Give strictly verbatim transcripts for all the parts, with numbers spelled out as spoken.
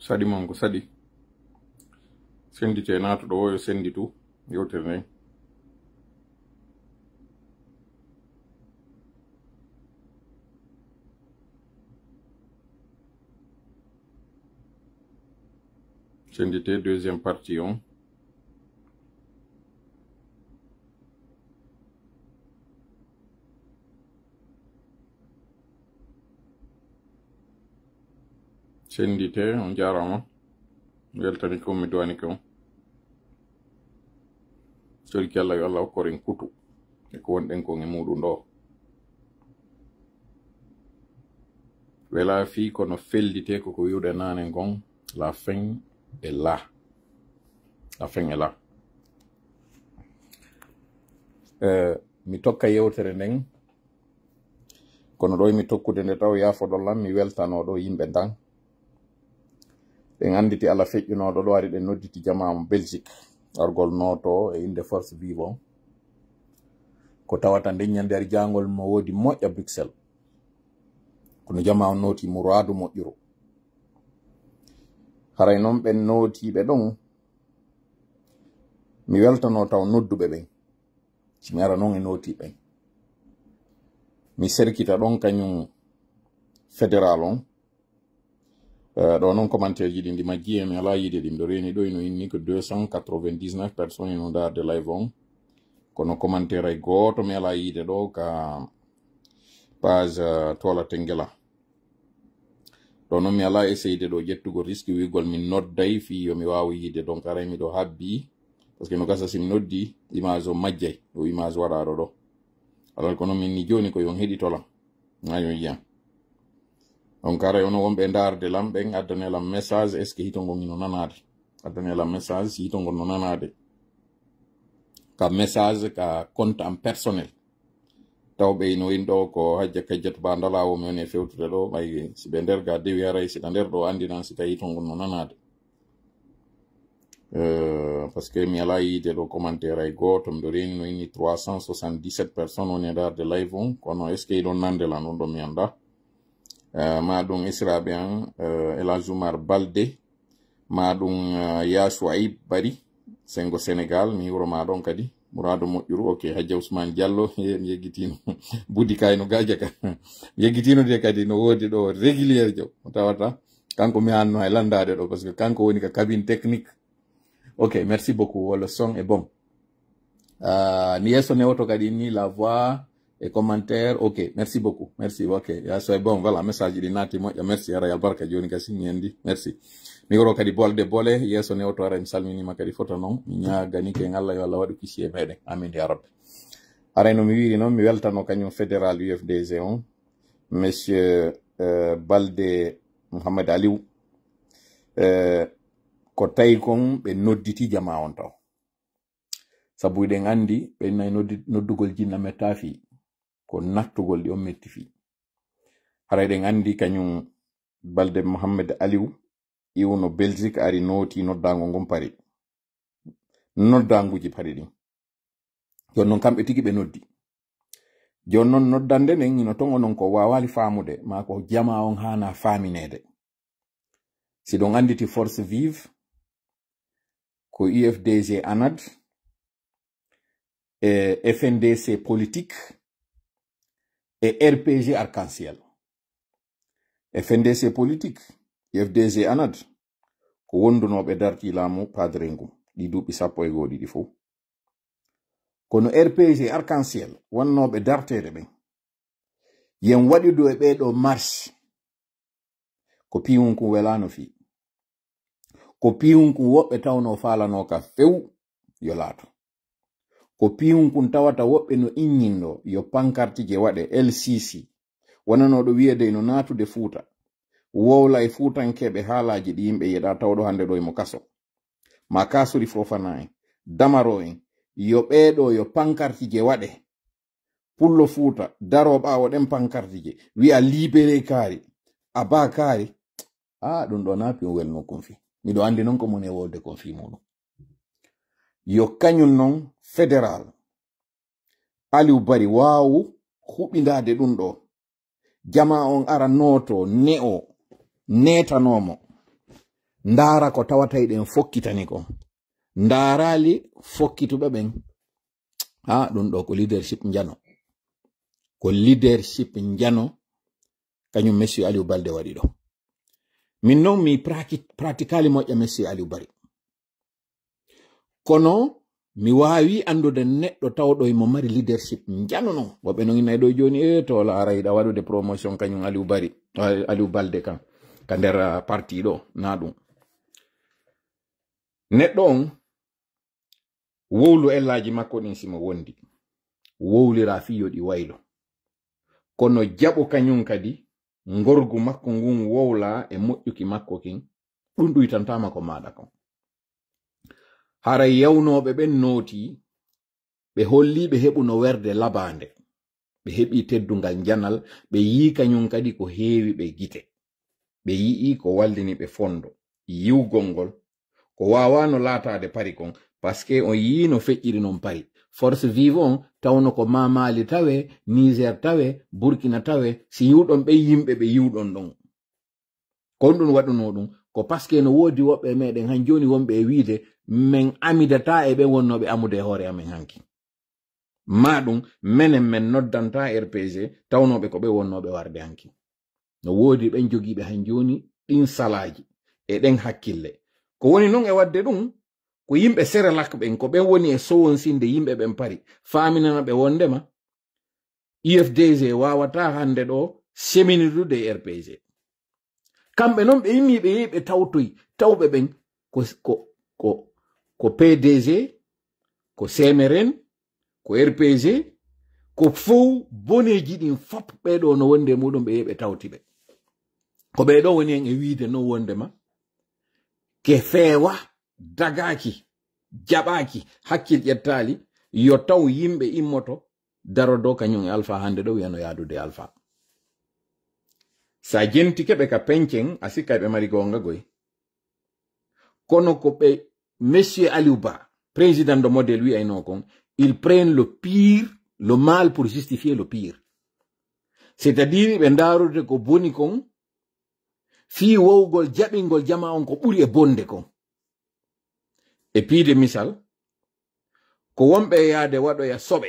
Saɗi mon ko saɗi. Sendite naatuɗo o yo senditu yewtere nden. Sendite deuxième partie on. Sendite, on jaarama. Mi weltani ko mi duwani ko. Torki Allah yo Allah okkoren kutu e ko wonɗen kon e muɗum ɗo. Wela fii kono feldite ko ko wi'uɗen naane kon, la fin est là. La fin est là. Eh, mi tokka yewtere nden. Kono ɗo mi tokkude nde taw yaafoɗon lan, mi weltano ɗo yimɓe ndan. Ɗen anditi ala feƴƴunooɗo ɗo ari ɗen nodditi jamaa mo Belgique. Argol nooto e innde Force Vive on. Ko tawata nden ñande ari jaangol mo woodi moƴƴa Bruxelles. Kono jamaa on nooti muraadu moƴƴuru. Haray non ɓen nootiiɓe ɗon, mi weltano taw nodduɓe ɓen. Si mi ara non e nooti ɓen. Mi serkita ɗon kañum fédéral on. Eh, ɗo non commentaire ji ɗi ndi majji e mi ala yiide ɗi. Miɗo reeni ɗo ino inni ko deux cent quatre-vingt-dix-neuf personnes ino ndaarde live on. Kono commentaire ay gooto mi ala yiide ɗo ka page, eh, Toola Tengela. Ɗo non mi ala essayde ɗo ƴettugol risque wi'ugol mi nodday fii yo mi waawu yiide. Donc aray miɗo habbi, parce que no gasa si mi noddi, image o majjay, ɗo image waɗaaɗo ɗo. Alal kono min ni jooni ko yon heɗito lan. Ayo yiyan. Donc aray onon wonɓe ndaarde lan ɓen, addane lan message, est-ce que hito ngon ino nanaade? Addane lan message si hito ngon no nanaade. Ka message, ka compte am personnel. Taw ɓe ino in ɗo ko Hajja Kajjatu Ba Ndalawo mi woni e fewtude ɗo, ɓay si ɓe nder ga dewi haray si ɗa nder ɗo andinan si tawi to ngon no nanaade. Euh, parce que mi ala yiide ɗo commentaire ay gooto, miɗo reeni no inni trois cent soixante-dix-sept personnes woni e ndaarde live on, kono est-ce que iɗon nande lan ɗum ɗo mi annda. Euh, ma ɗum esiraɓe an, euh, El Hadj Oumar Balde, ma ɗum, euh, Ya Chouaib Bari, Sengo Sénégal, mi wuro ma ɗon kadi. Murado Moƴƴuru, ok, Hajja Ousmane Diallo, eh, mi yeggitino. Budi kayno gaja ka. Mi yeggitino de kadi no wodi ɗo régulier jo. Mo tawata kanko mi hanno e landade ɗo, parce que kanko woni ka cabine technique. Ok, merci beaucoup. Wala son est bon. Ah, ni yeeso ne oto kadi ni la voix et commentaire. Ok, merci beaucoup. Merci. Ok, ya so e bon. Voilà, message ɗi naati moƴƴa. Merci. Ara albarka joni kasi mi andi. Merci. Mi woro kadi bolde bole. Yeeso ne oto ara mi salminima kadi foto non. Mi ñaagani ke Allah yo Allah waɗu kisi e meɗen. Amin ya rabbi. Aray no mi wiiri non mi weltano kañum fédéral U F D G on. Monsieur, euh, Balde Mohamed Aliou. Euh, ko tawi kon ɓe nodditi jama on taw. Sabu eɗen anndi ɓe nayi noddi-, noddugol jinna metta fii, ko nattugol ɗi on metti fii. Hara eɗen anndi kañum Balde Mohammed Aliw iwno Belgique ari nooti noddaango ngon Paris. Noddaanguji Paris ɗin. Jooni non kamɓe tigi ɓe noddi. Jooni non noddande nden ino ton onon ko waawaali faamude, maa ko jamaa on haana faamineede. Si ɗon annditi Force Vive, ko U F D G Anad, e F N D C Politique, e R P G Arc-en-Ciel. F N D C Politique, U F D G Anad, ko wondunooɓe dartii laamu Padre ngu, ɗi duuɓi sappo e goo ɗiɗi fof. Kono R P G Arc-en-Ciel, wonnooɓe darteede ɓen, yen waɗidu e ɓee ɗoo marche, ko piiwun kun welaano fii. Ko piiwun kun woɓɓe tawnoo faalanoo ka few yo laato. Ko piiwun kun tawata woɓɓe no inñinɗo yo pankartije waɗe L C C, wonanooɗo wiyeede no naatude Fuuta, wowla e Fuutankeeɓe haalaaji ɗi yimɓe yeɗaa tawɗo hannde ɗo e mo kaso. Ma kaasori Fofana en, Damaro en, yo ɓee ɗoo yo pankartije waɗe. Pullo Fuuta, daroo ɓaawo ɗen pankartije, wi'a libéré kaari, a baa kaari. Ah, ɗum ɗo naa piiwun welnoo kon fii. Miɗo anndi non ko moni e wolde kon fii muɗum. Yo kañum non fédéral Aliou Bari waawu huɓindaade ɗum ɗo. Jamaa on ara nooto, ne'o, neetanoo mo. ndaara ko tawata eɗen fokkitani kon. Ndaaraali fokkituɓe ɓen. Ha, ɗum ɗo ko leadership njano. Ko leadership njano, kañum Monsieur Aliou Balde waɗi ɗo. Min noon mi praki-, pratikaali moƴƴa Monsieur Aliou Bari. Kono mi waawi anndude neɗɗo tawɗo emo mari leadership njano non. Woɓɓe noon ina e ɗo jooni, e to laaray ɗa waɗude promotion kañum Aliou Bari, Aliou Balde kan, ka nder, ah, parti ɗo, na ɗum. Neɗɗo on, wowlu ellaaji makko ɗin si mo wondi. Wowlira fii yo ɗi waylo. Kono jaɓu kañum kadi, ngorgu makko ngun wowla e moƴƴuki makko kin, ɗum ɗuytantaama ko maaɗa kon. Haray yawnooɓe ɓen nootii, ɓe holli ɓe heɓuno werde labaande. Ɓe heɓi teddungal njanal, ɓe yii kañum kadi ko heewi ɓe gite. Ɓe yi'i ko wallini ɓe fondo, yiwgol ngol. Ko waawaano laataade Pari kon, parce que on yii no feƴƴiri non Pari. Force Vive on, tawno ko Mali tawe, Niger tawe, Burkina tawe, si yiwɗon ɓen yimɓe ɓe yiwɗon ɗon. Ko honɗum waɗunoo ɗum? Ko parce que no woodi woɓɓe e meɗen han jooni wonɓe e wiide, men amidataa e ɓen wonnooɓe amude e hoore amen hanki. Maa ɗum, menen men noddantaa R P G, tawnooɓe ko ɓe wonnooɓe warde hanki. No woodi ɓen jogiiɓe han jooni ɗin salaaji e ɗen hakkille. Ko woni non e waɗde ɗum, ko yimɓe Serelak ɓen, ko ɓen woni e sowonsinde yimɓe ɓen Pari, faaminana ɓe wondema U F D G waawataa hannde ɗo seminidude e R P G. Kamɓe non ɓe immii ɓe yehi ɓe tawtoyi, tawɓe ɓen ko, ko, ko, ko P D G, ko C M R N, ko R P G, ko fow boneeji ɗin fop ɓee ɗo no wonde e muɗum ɓe yehi ɓe tawti ɓe. Ko ɓee ɗo woni en e wiide non wondema ke feewa, dagaaki, jaɓaaki, hakkil ƴettaali, yo taw yimɓe immoto, darodo kañum e Alpha hannde ɗo wiya no yaadude e Alpha. Sa jentike ɓe ka pencen, a sikka ɓe mari goonga goy. Kono ko ɓe Monsieur Aliou Ba, président de modèle wiyayno kon, ils prennent le pire, le mal pour justifier le pire. C'est-à-dire ɓe ndaarude ko boni kon, fii wowgol jaɓingol jamaa on ko ɓuri e bonde kon. E piide misal, ko wonɓe e yaade waɗoya soɓe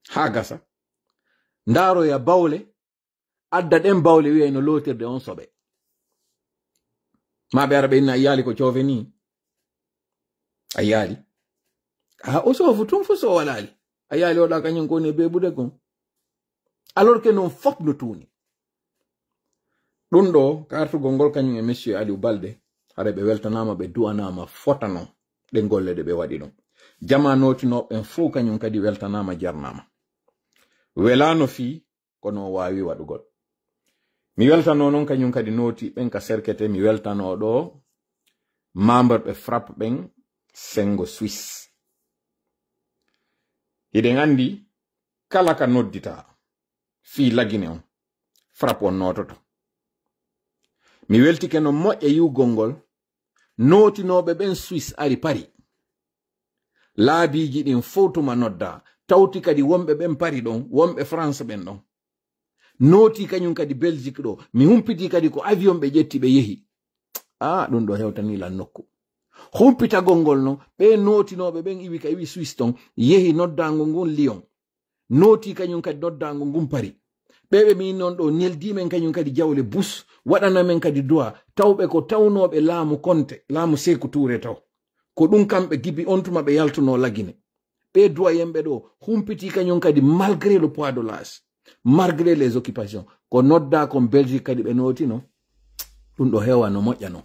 haa gasa, ndaaroya bawle, adda ɗen bawle wi'ay no lootirde on soɓe. Maa ɓe ara ɓe inna a yaali ko coofe nii. A yaali. A o soofu tun fu so walaali. A yaali oɗa kañum ko woni e beebude kon. Alors que non fop no tuuni. Ɗum ɗo, ka artugol ngol kañum e Monsieur Aliou Balde, hara ɓe weltanaama, ɓe du'anaama fota non ɗe golle ɗe ɓe waɗi ɗum. Jamaa nootinooɓe ɓen fow kañum kadi weltanaama, jarnaama. Welaano fii, kono o waawi waɗugol. Mi weltanoo non kañum kadi nooti ɓen ka serkete, mi weltanoo ɗo membre ɓe FRAPP ɓen senngo Suisse. Hiɗen anndi kala ka nodditaa fii Lagine on, FRAPP on noototo. Mi weltike no moƴƴa yi'ugol ngol, nootinooɓe ɓen Suisse ari Pari. Laabiiji ɗin fow tuma noddaa, tawti kadi wonɓe ɓen Pari ɗon, wonɓe France ɓen ɗon. Nooti kañum kadi Belgique ɗo, mi humpitii kadi ko avion ɓe ƴetti ɓe yehi. Aa, ɗum ɗo hewtanii lan nokku. Humpitagol ngol non, ɓe nootinooɓe ɓen iwi ka iwi Suisse ton, yehi noddaango ngun Lyon. Nooti kañum kadi noddaango ngun Pari. Ɓe ɓe min non ɗo neldii men kañum kadi jawle bus, waɗana men kadi du'a, tawɓe ko tawnooɓe laamu Konte, laamu Seeku Tuure taw. Ko ɗum kamɓe gibi on tuma ɓe yaltunoo Lagine. Ɓe du'a yemɓe ɗo humpitii kañum kadi malgré le poids de l'âge, malgré les occupations. Ko noddaa kon Belgique kadi ɓe nootino. Ɗum ɗo heewa no moƴƴa non.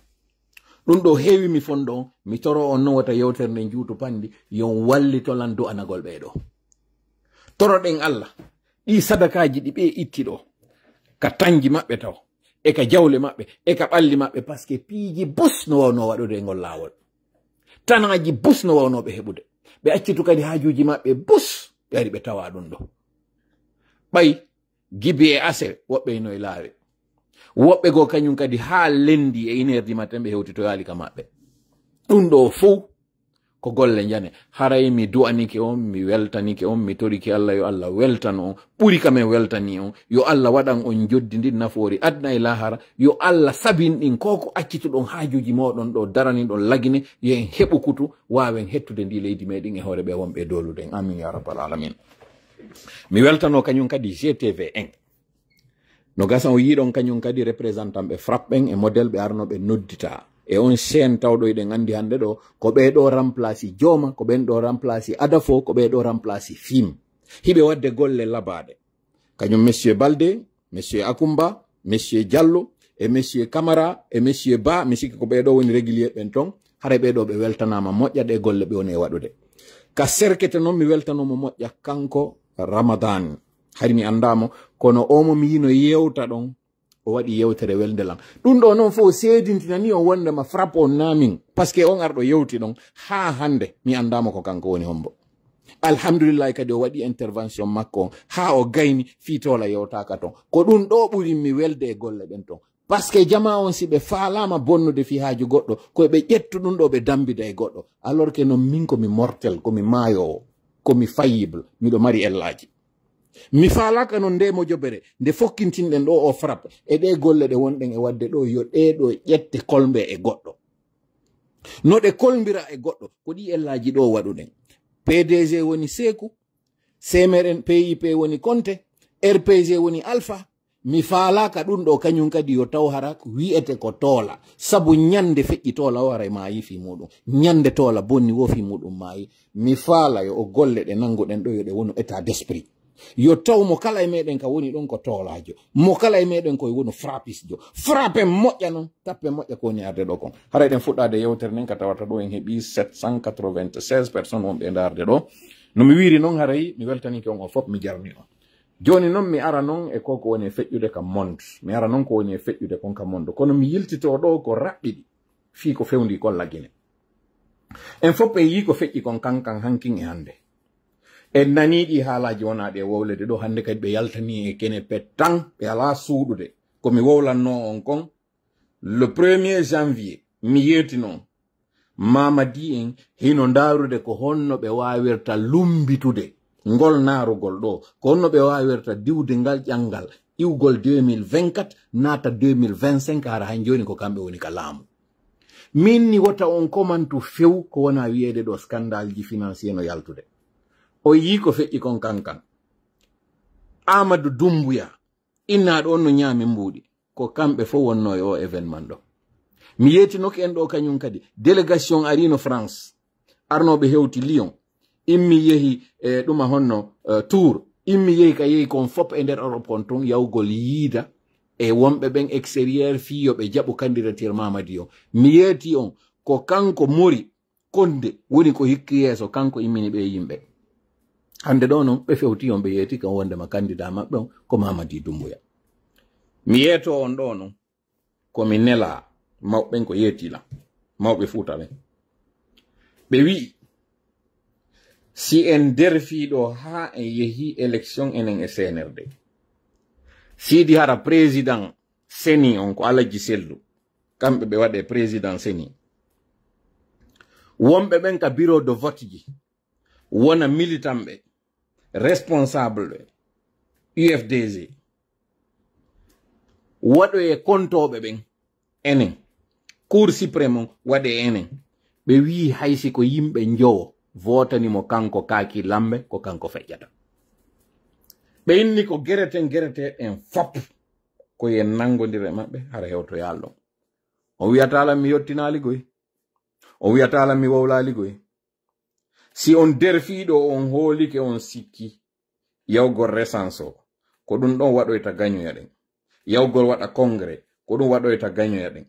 Ɗum ɗo heewi mi fondo on, mi toro on non wota yewtere nden juutu panndi, yo on wallito lan du'anagol ɓee ɗo. Toroɗen Allah, ɗi sadakaaji ɗi ɓe itti ɗo, ka tanji maɓɓe taw, e ka jawle maɓɓe, e ka ɓalli maɓɓe, parce que piiji bus no wawno waɗude e ngol laawol. Tanaaji bus no wawno ɓe heɓude. Ɓe accitu kadi haajuuji maɓɓe bus, ɓe ari ɓe tawa ɗum ɗo. Ɓay, gibi e ase, woɓɓe hino e laawe. Woɓɓe goo kañum kadi haa lendi e une heure du matin ɓe hewtitoyaali ka maɓɓe. Ɗum ɗo fow Ko golle njane. Haray mi du'anike on, mi weltanike on, mi torike Allah yo Allah weltano on. Ɓuri ka men weltani on. Yo Allah waɗan on joddi ndin nafoori aduna e lahara. Yo Allah sabin ɗin ko ko accituɗon haajuuji mooɗon ɗo daraniɗon Lagine. Yo en heɓu kutu waawen hettude ndi leydi meɗen e hoore ɓe wonɓe e dowlude en. Amin ya rabbal alamin. Mi weltano kañum kadi G T V en. No gasa o yiɗon kañum kadi représentant ɓe FRAPP ɓen e modèle ɓe arno ɓe noddita. E on chaîne tawɗo eɗen andi hannde ɗo, ko ɓe ɗo remplace Jooma, ko ɓen ɗo remplace Adafo, ko ɓe ɗo remplace Fim. Hiɓe waɗde golle labaɗe. Kañum Monsieur Balde, Monsieur Akumba, Monsieur Diallo, e Monsieur Camara, e Monsieur Ba, mi sikki ko ɓe ɗo woni régulier ɓen ton. Haray ɓe ɗo ɓe weltanaama moƴƴa ɗe golle ɓe woni e waɗude. Ka serkete non mi weltanomo moƴƴa kanko Ramadan. Hari mi andaamo, kono omo mi yino yewta ɗon, o waɗi yewtere welde lan. Ɗum ɗo non fof seedintinani on wondema FRAPP on namin, parce que on arɗo yewti ɗon haa hannde, mi andaamo ko kanko woni hombo. Alhamdulillahi kadi o waɗi intervention makko on, haa o gayni fii toola yewtaaka ton. Ko ɗum ɗo ɓuri mi welde e golle ɗen ton. Parce que jama on si ɓe faalaama bonnude fii haaju goɗɗo, ko ɓe ƴettu ɗum ɗo ɓe dambida e goɗɗo. Alors que non min ko mi mortel, ko mi maayowo, ko mi faillible, miɗo mari ellaaji. Mi faalaaka non nde mojobere, nde fokkintinɗen ɗo o FRAPP, e ɗe golle ɗe wonɗen e waɗde ɗo, yo ɗe ɗo ƴette kolmbe e goɗɗo. No ɗe kolmbira e goɗɗo, ko ɗi ellaaji ɗo waɗuɗen. P D G woni Seeku, C M R N P I P woni Konte, R P G woni Alpha. Mi faalaaka ɗum ɗo kañum kadi yo taw hara wiyete ko toola. Sabu ñande feƴƴi toola o haray maayi fii muɗum. Ñande toola bonni wo fii muɗum maayi. Mi faala yo o golle ɗe nannguɗen ɗo yo ɗe wonu état d'esprit. Yo taw mo kala e meɗen ka woni ɗon ko toolaajo. Mo kala e meɗen ko wonu frappisjo. Frappe moƴƴa non, tappe moƴƴa ko woni arde ɗo kon. Haray ɗen fuɗɗaade yewtere nden ka tawata ɗo en heɓi sept cent quatre-vingt-seize personnes wonɓe e ndaarde ɗo. No mi wiiri non haray mi weltanike on on fof mi jarni on. Jooni non mi ara non e ko ko woni e feƴƴude ka monde. Mi ara non ko woni e feƴƴude kon ka monde. Kono mi yiltito ɗo ko raɓɓiɗi fii ko fewndi kon Lagine. En fof en yii ko feƴƴi kon kankan hankin e hannde. En nanii ɗi haalaaji wonaaɗi e wowlede ɗo hannde kadi ɓe yaltanii e kene pettan ɓe alaa suuɗude. Ko mi wowlannoo on kon, le premier janvier, mi yeeti non. Mamadi en hino ndaarude ko honno ɓe waawirta lumbitude ngol naarugol ɗo. Ko honno ɓe waawirta diwde ngal ƴanngal iwgol deux mille vingt-quatre naata deux mille vingt-cinq hara han jooni ko kamɓe woni ka laamu. Min ni wota on komantu few ko wona wiyeede ɗo scandaleji financier no yaltude. O yii ko feƴƴi kon kankan. Amadou Doumbouya, innaaɗo on no ñaami mbuuɗi. Ko kamɓe fof wonnoo e o événement ɗo. Mi yeetinoke en ɗo kañum kadi. Délégation arino France. Arnooɓe hewti Lyon. Immi yehi e ɗuma honno e, Tour. Immi yehi ka yehi kon fof e nder Europe kon tun yawgol yiida e wonɓe ɓen extérieur fii yo ɓe jaɓu candidature Mamadi on. Mi yeeti on ko kanko Mori Konde woni ko hikki yeeso, kanko immini ɓe yimɓe. Hannde ɗo non ɓe fewti on ɓe yeeti kan wondema candidat maɓɓe on ko Mamadi Doumbouya. Mi yeeto on ɗo non ko mi nela mawɓe ɓen ko yeeti lan, mawɓe Fuuta ɓen. Ɓe wi'i si en derfii ɗo haa en yehi élection enen e C N R D. Siidi hara président CENI on ko Alaji Sellu. Kamɓe ɓe waɗe président CENI. Wonɓe ɓen ka bureau de vote ji, wona militant ɓe, responsable ɓe, U F D G, waɗoye kontooɓe ɓen, enen, Cour suprême on waɗe enen. Ɓe wi'i hay si ko yimɓe njowo, vootani mo kanko kaaki lambe, ko kanko feƴƴata. Ɓe inni ko gereten gerete ɗen fop, ko yen nanngondir e maɓɓe, hara hewtoyaali ɗon. On wi'ataa lan mi yottinaali goy. On wi'ataa lan mi wowlaali goy. Si on derfiiɗo, on hoolike, on sikki, yawgol recense o, ko ɗum ɗon waɗoyta gañoya ɗen. Yawgol waɗa congrès, ko ɗum waɗoyta gañoya ɗen.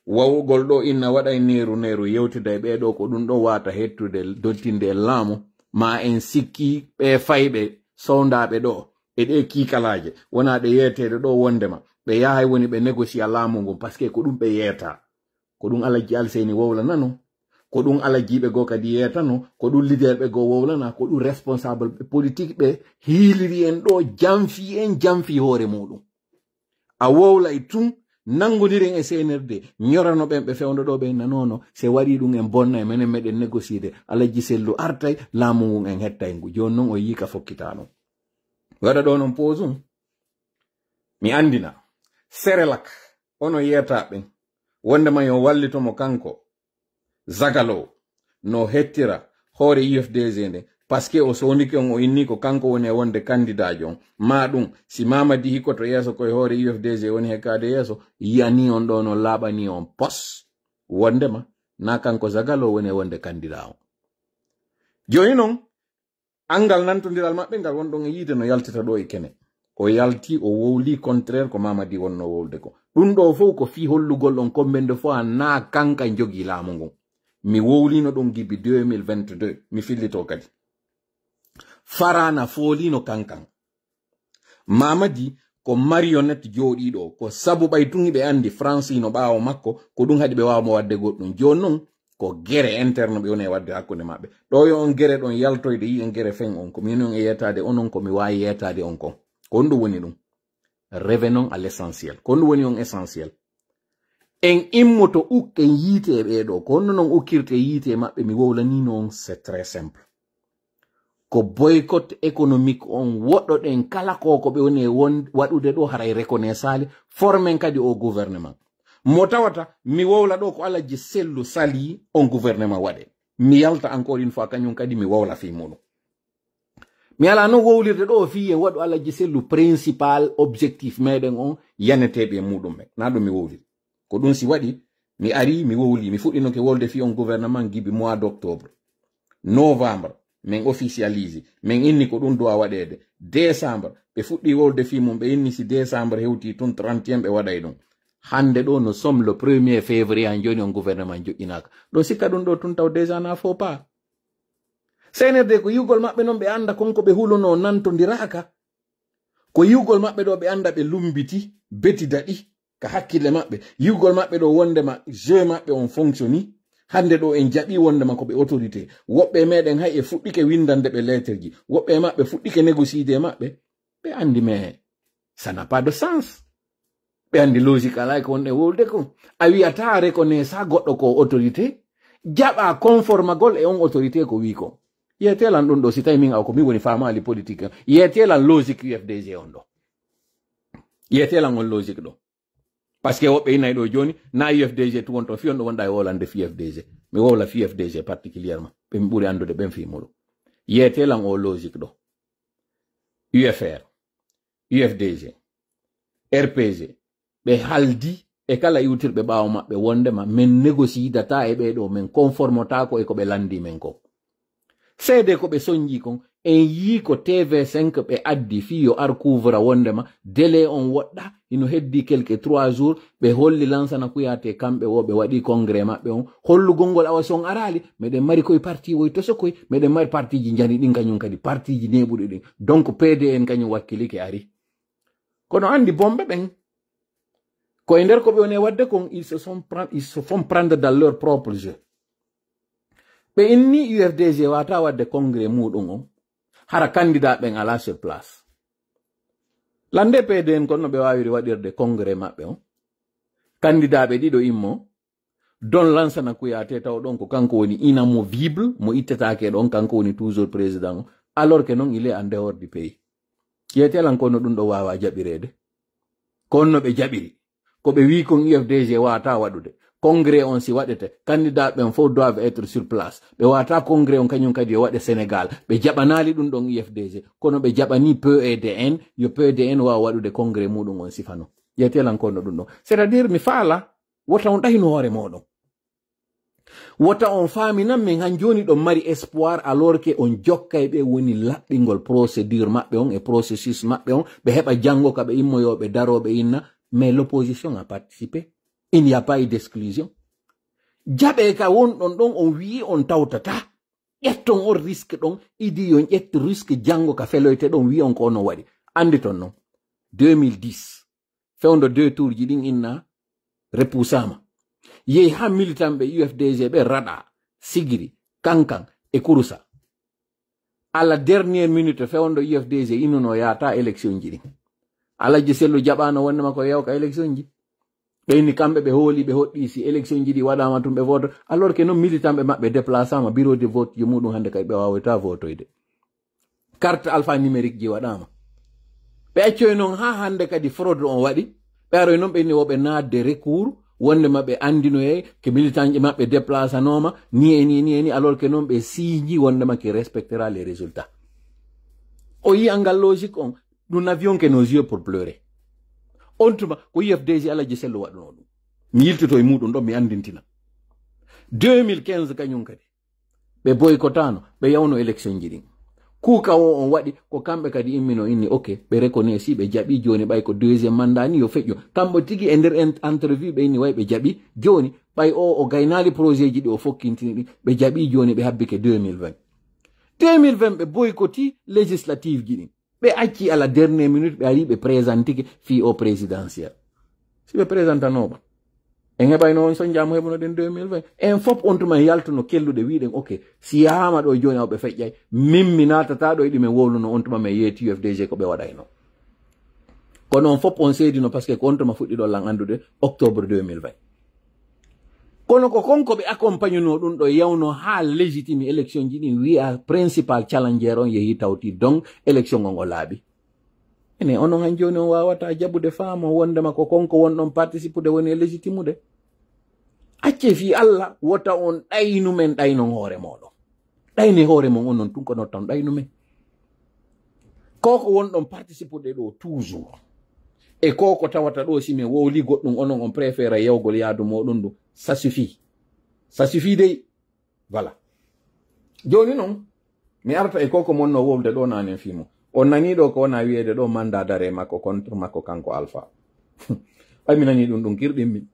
Wawugol ɗo inna waɗay neeru neeru yewtida e ɓee ɗo, ko ɗum ɗon waata hettude dottinde e laamu, ma en sikki ɓee fayɓe sowndaaɓe ɗo e ɗee kiikalaaje, wonaa ɗe yeeteede ɗo wondema ɓe yahay woni ɓe négocier laamu ngun, parce que ko ɗum ɓe yeetaa. Ko ɗum Alajji Alseyni wowlanano, ko ɗum alajjiiɓe goo kadi yeetano, ko ɗum leader ɓe goo wowlana, ko ɗum responsable ɓe politique ɓe hiiliri en ɗo, janfi en, janfi hoore muɗum. A wowlay tun, nanngondiren e C N R D, ñorano ɓen ɓe fewndo ɗo ɓen nanono, se waɗi ɗum en bonna e menen meɗen négocier de, Alajji Sellu artay, laamu ngun en hettay ngu. Jooni non o yiika fokkitaano. Waɗa ɗo non pause um. Mi anndina. Serelak, ono yeeta ɓen. Wonde ma yo wallito mo kanko. Zagalo no hettira hoore U F D G nde, parce que o soondike on, o inni ko kanko woni e wonde kandidaajo on. Ma ɗum, si Mamadi hikkoto yeeso koye hoore U F D G woni hekkaade yeeso, yiyanii on ɗo no laaɓanii on pos. Wondema, na kanko Zagalo woni e wonde kandidaa on. Jooni non, anngal nantondiral maɓɓe ngal won ɗon e yiide no yaltita ɗo e kene. O yalti, o wowli contraire ko Mamadi wonno wowlde ko. Ɗum ɗo fof ko fii hollugol on combien de fois na kanka jogi laamu ngun. Mi wowlino ɗum gibi deux mille vingt-deux, mi fillito kadi. Farana foolino kankan. Mamadi ko marionnette jooɗiiɗo, ko sabu ɓay tun hiɓe anndi France no ɓaawo makko, ko ɗum haɗi ɓe waawa mo waɗde goɗɗum. Jooni non, ko gere interne ɓe woni e waɗde hakkunde maɓɓe. Ɗo yo on gere ɗon yaltoyde, yi'en gere fen on. Ko min on e yeetaade onon, ko mi waawi yeetaade on kon. Ko honɗum woni ɗum? Revenons à l'essentiel. Ko honɗum woni on essentiel? En immoto ukken yiite e ɓee ɗo. Ko honno non ukkirte yiite e maɓɓe? Mi wowlanino on, c'est très simple. Ko boycott économique on woɗɗoɗen kala ko, ko ɓe woni e won-, waɗude ɗo, haray reconnaissaali, formen kadi o gouvernement. Mo tawata mi wowla ɗo ko Alajji Sellu sali on gouvernement waɗe. Mi yalta encore une fois, kañum kadi mi wowla fii muɗum. Mi alaa non wowlirde ɗo fii en waɗu Alajji Sellu principal objectif meɗen on yaneteeɓe e muɗum ɓen. Na ɗum mi wowliri. Ko ɗum si waɗi, mi ari, mi wowli, mi fuɗɗinoke wolde fii on gouvernement gibi mois d'octobre. Novembre, min officialise, min inni ko ɗum doit waɗeede. Décembre, ɓe fuɗɗi wolde fii mum, ɓe inni si décembre hewti tun trente et un ɓe waɗay ɗum. Hannde ɗo, nous sommes le premier février, han jooni on gouvernement joƴƴinaaka. Ɗo sikka ɗum ɗo tun taw déjà na faux pas. C N R D ko yi'ugol maɓɓe non ɓe annda kon ko ɓe hulunoo nantondiraaka. Ko yi'ugol maɓɓe ɗo ɓe annda ɓe lumbiti, beti daɗi ka hakkille maɓɓe. Yi'ugol maɓɓe ɗo wondema jeu maɓɓe on fonctionne. Hannde ɗo en jaɓi wondema ko ɓe autorité. Woɓɓe e meɗen hay e fuɗɗike windande ɓe lettre ji. Woɓɓe e maɓɓe fuɗɗike négocier e maɓɓe. Ɓe anndi, mais ça n'a pas de sens. Ɓe anndi logique alaa ko wonɗen wowlude kon. A wi'ataa reconnaissant goɗɗo ko autorité, jaɓa conformagol e on autorité ko wi kon. Yeetelan ɗum ɗo, si tawi min aw ko min woni faamaali politique en. Yeetelan logique U F D G on ɗo. Yeetelan on logique ɗo. Parce que woɓɓe inay ɗo jooni, na U F D G tu wonto, fii on ɗo wonɗa e wowlande fii U F D G. Mi wowla fii U F D G particulièrement. Ɓe mi ɓuri anndude ɓen fii muɗum. Yeetelan o logique ɗo. U F R, U F D G, R P G, ɓe haldi e kala iwtirɓe ɓaawo maɓɓe wondema min négociidata e ɓee ɗo, min conformotaako e ko ɓe lanndi min kon. Seede ko ɓe sonji kon, en yii ko T V cinq ɓe addi fii yo ar couvra wondema délai on woɗɗa, hino heddi quelque trois jours, ɓe holli Lansana Kouyaté kamɓe wo ɓe waɗi congrès maɓɓe on. Hollugol ngol awa si on araali, meɗen mari koye parti woy toso koy, meɗen mari partiji njani ɗin kañum kadi, partiji neeɓuɗi ɗin. Donc P D N kañum wakkilike ari. Kono anndi bomɓe ɓen, ko e nder ko ɓe woni e waɗde kon, ils se sont pren-, ils se font prendre dans leur propre jeu. Ɓe inni U F D G wata waɗde congrès muɗum on, hara candidat ɓen ala sur place. Lande P D N kon no ɓe wawiri waɗirde congrès maɓɓe on. Candidat ɓe ɗiɗo immo, don Lansana Kouyaté taw ɗon ko kanko woni inamovible, mo ittetaake ɗon, kanko woni toujours président on. Alors que non, il est en dehors du pays. Yeetelan kono ɗum ɗo wawa jaɓireede. Kono no ɓe jaɓiri. Ko ɓe wi kon U F D G wata waɗude. Congrès on si waɗete, candidat ɓen fof doivent être sur place. Ɓe wata congrès on kañum kadi yo waɗe Sénégal. Ɓe jaɓanaali ɗum ɗon U F D G. Kono ɓe jaɓani P E D N, yo P D N wawa waɗude congrès muɗum on sifano. Yeetelan kono ɗum ɗon. C'est-à-dire mi faala, wota on ɗahinu hoore moɗon. Wota on faaminan min han jooni ɗon mari espoir, alors que on jokkay ɓe woni laɓɓingol procédure maɓɓe on e processus maɓɓe on, ɓe heɓa janngo ka ɓe immoyoo ɓe daroo ɓe inna, mais l'opposition a participé, il n'y a pas eu d'exclusion. Jaɓe ka wonɗon ɗon, on wi'i on tawtata, ƴetton on risque ɗon, idi yon ƴettu risque janngo ka feloyte ɗon, wi'on ko onon waɗi. Anditon non, deux mille dix, fewndo deux tour ji ɗin inna repuusaama. Yehi haa militant ɓe U F D G ɓe raɗa, sigiri, kankan e kurusa. À la dernière minute, fewndo U F D G innuno yaata élection ji ɗin. Alhaji Sellu jaɓaano wonde ma ko yewka élection ji. Ɓe inni kamɓe ɓe hooli, ɓe hoɗɗi si élection ji ɗi waɗaama tun ɓe voto, alors que non militant ɓe maɓɓe déplacama, bureau de vote ji muɗum hannde kadi ɓe waawata votoyde. Carte alphanumérique ji waɗaama. Ɓe accoy noon haa hannde kadi fraude on waɗi. Ɓe aroy noon ɓe inni woɓe naatde recours, wonde maɓɓe anndinoyay ke militant ji maɓɓe déplacanooma, ni e ni e ni e ni, alors que noon ɓe siiji wonde ma qui respectera les résultats. O yii angal logique on, nous n'avions que nos yeux pour pleurer. On tuma ko U F D G Alaji Sello waɗunoo ɗum. Mi yiltoto e muɗum ɗon, mi anndintina. Deux mille quinze kañum kadi. Ɓe boykotaano, ɓe yawno élection ji ɗin. Kuuka o on waɗi, ko kamɓe kadi immino inni, ok, ɓe reconnaît si ɓe jaɓi jooni ɓay ko deuxième mandat ni yo feƴƴo. Kamɓe tigi e nder en-, entrevue ɓe inni way ɓe jaɓi. Jooni, ɓay o, o gaynaali projet ji ɗi o fokkintini ɗi, ɓe jaɓi jooni ɓe habbike deux mille vingt. Deux mille vingt ɓe boykoti législative ji ɗin. Ɓe acci à la dernière minute, ɓe ari ɓe présentike fii o présidentiel. Si ɓe présentanooɓa, en heɓayno on sonjaa mo heɓunoɗen deux mille vingt. En fof on tuma en yaltuno kelluɗe, wiɗen, ok, si yahaama ɗo jooni aw ɓe feƴƴay, min mi naatata ɗo e ɗi men wowluno, on tuma men yeeti U F D G ko ɓe waɗayno. Kono on fof on seedino, parce que ko on tuma fuɗɗiɗo lan anndude octobre deux mille vingt. Kono ko kon ko ɓe accompagnunoo ɗum ɗo yawno haa légitime élection ji ɗin, wi'a principal challenger on yehi tawti donc élection on o laaɓi. Ene onon han jooni on waawata jaɓude faamo wondema ko kon ko wonɗon participude woni e légitimude. Accee fii Alla, wota on ɗaynu men, ɗaynon hoore mooɗon. Ɗayne hoore mon onon tun ko notton ɗaynu men. Ko ko wonɗon participude ɗo toujours. E ko ko tawata ɗo si men wowli goɗɗum onon on préféré yawgol yaadu mooɗon ndu. Ça suffit. Ça suffit dey. Voilà. Jooni non, mi arta e ko ko monno wowlude ɗo nanen fii mo. On nanii ɗo ko wona wiyeede ɗo mandat d'arrêt makko contre makko kanko Alpha. Ay mi nanii ɗum, ɗum kirɗimmi.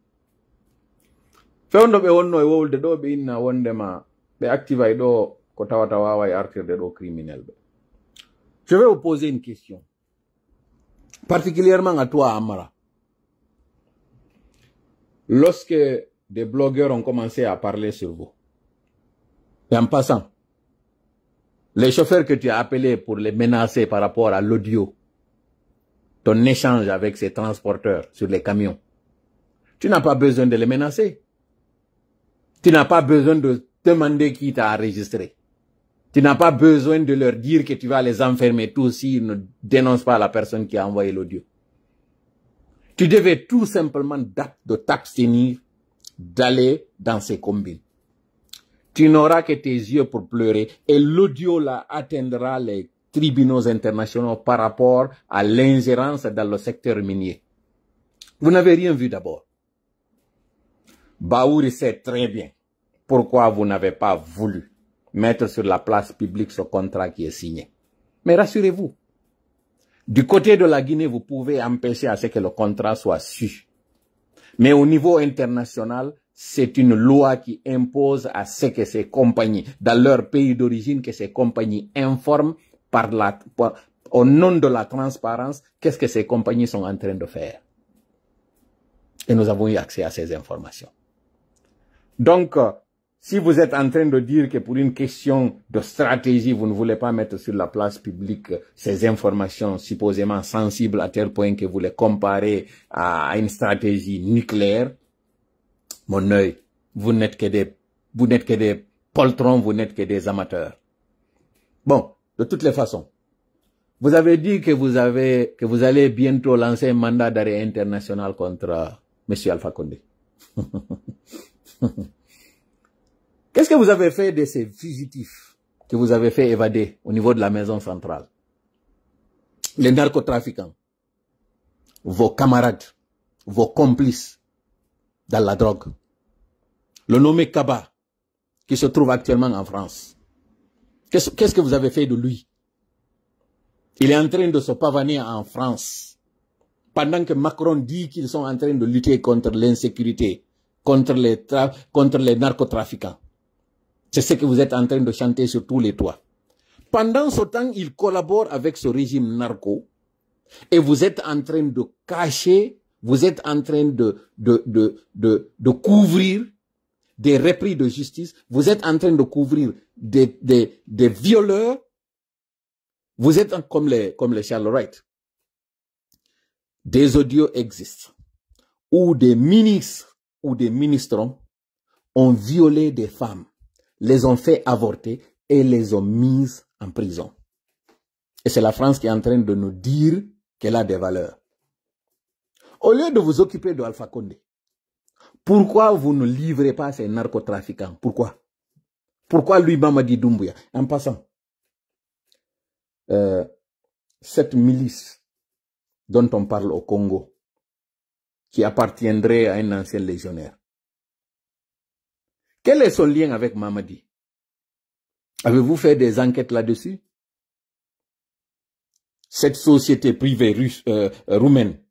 Fewndo ɓe wonno e wowlude ɗo ɓe inna wondema ɓe activay ɗo ko tawata waaway artirde ɗo criminel ɓe. Je vais vous poser une question. Particulièrement à toi, Amara. Lorsque des blogueurs ont commencé à parler sur vous, et en passant, les chauffeurs que tu as appelés pour les menacer par rapport à l'audio, ton échange avec ces transporteurs sur les camions, tu n'as pas besoin de les menacer. Tu n'as pas besoin de demander qui t'a enregistré. Tu n'as pas besoin de leur dire que tu vas les enfermer tous s'ils ne dénoncent pas la personne qui a envoyé l'audio. Tu devais tout simplement d'ab-, de t'abstenir d'aller dans ces combines. Tu n'auras que tes yeux pour pleurer et l'audio là atteindra les tribunaux internationaux par rapport à l'ingérence dans le secteur minier. Vous n'avez rien vu d'abord. Baouri sait très bien pourquoi vous n'avez pas voulu mettre sur la place publique ce contrat qui est signé. Mais rassurez-vous, du côté de la Guinée, vous pouvez empêcher à ce que le contrat soit su. Mais au niveau international, c'est une loi qui impose à ce que ces compagnies, dans leur pays d'origine, que ces compagnies informent par la, par, au nom de la transparence, qu'est-ce que ces compagnies sont en train de faire. Et nous avons eu accès à ces informations. Donc, euh, si vous êtes en train de dire que pour une question de stratégie, vous ne voulez pas mettre sur la place publique ces informations supposément sensibles à tel point que vous les comparez à, à une stratégie nucléaire, mon œil, vous n'êtes que des, vous n'êtes que des poltrons, vous n'êtes que des amateurs. Bon, de toutes les façons, vous avez dit que vous avez, que vous allez bientôt lancer un mandat d'arrêt international contre, euh, Monsieur Alpha Condé. Qu'est-ce que vous avez fait de ces fugitifs que vous avez fait évader au niveau de la maison centrale ? Les narcotrafiquants, vos camarades, vos complices dans la drogue. Le nommé Kaba, qui se trouve actuellement en France. Qu'est-ce, qu'est-ce que vous avez fait de lui ? Il est en train de se pavaner en France. Pendant que Macron dit qu'ils sont en train de lutter contre l'insécurité, contre les tra-, contre les narcotrafiquants. C'est ce que vous êtes en train de chanter sur tous les toits. Pendant ce temps, il collabore avec ce régime narco et vous êtes en train de cacher, vous êtes en train de, de, de, de, de couvrir des repris de justice, vous êtes en train de couvrir des, des, des violeurs, vous êtes en, comme les, comme les Charles Wright. Des audios existent. où des ministres ou des ministres ont violé des femmes, les ont fait avorter et les ont mises en prison. Et c'est la France qui est en train de nous dire qu'elle a des valeurs. Au lieu de vous occuper de Alpha Condé, pourquoi vous ne livrez pas ces narcotrafiquants? Pourquoi? Pourquoi lui, Mamadi Doumbouya? En passant, euh, cette milice dont on parle au Congo, qui appartiendrait à un ancien légionnaire, quel est son lien avec Mamadi? Avez-vous fait des enquêtes là-dessus? Cette société privée russe, euh, roumaine,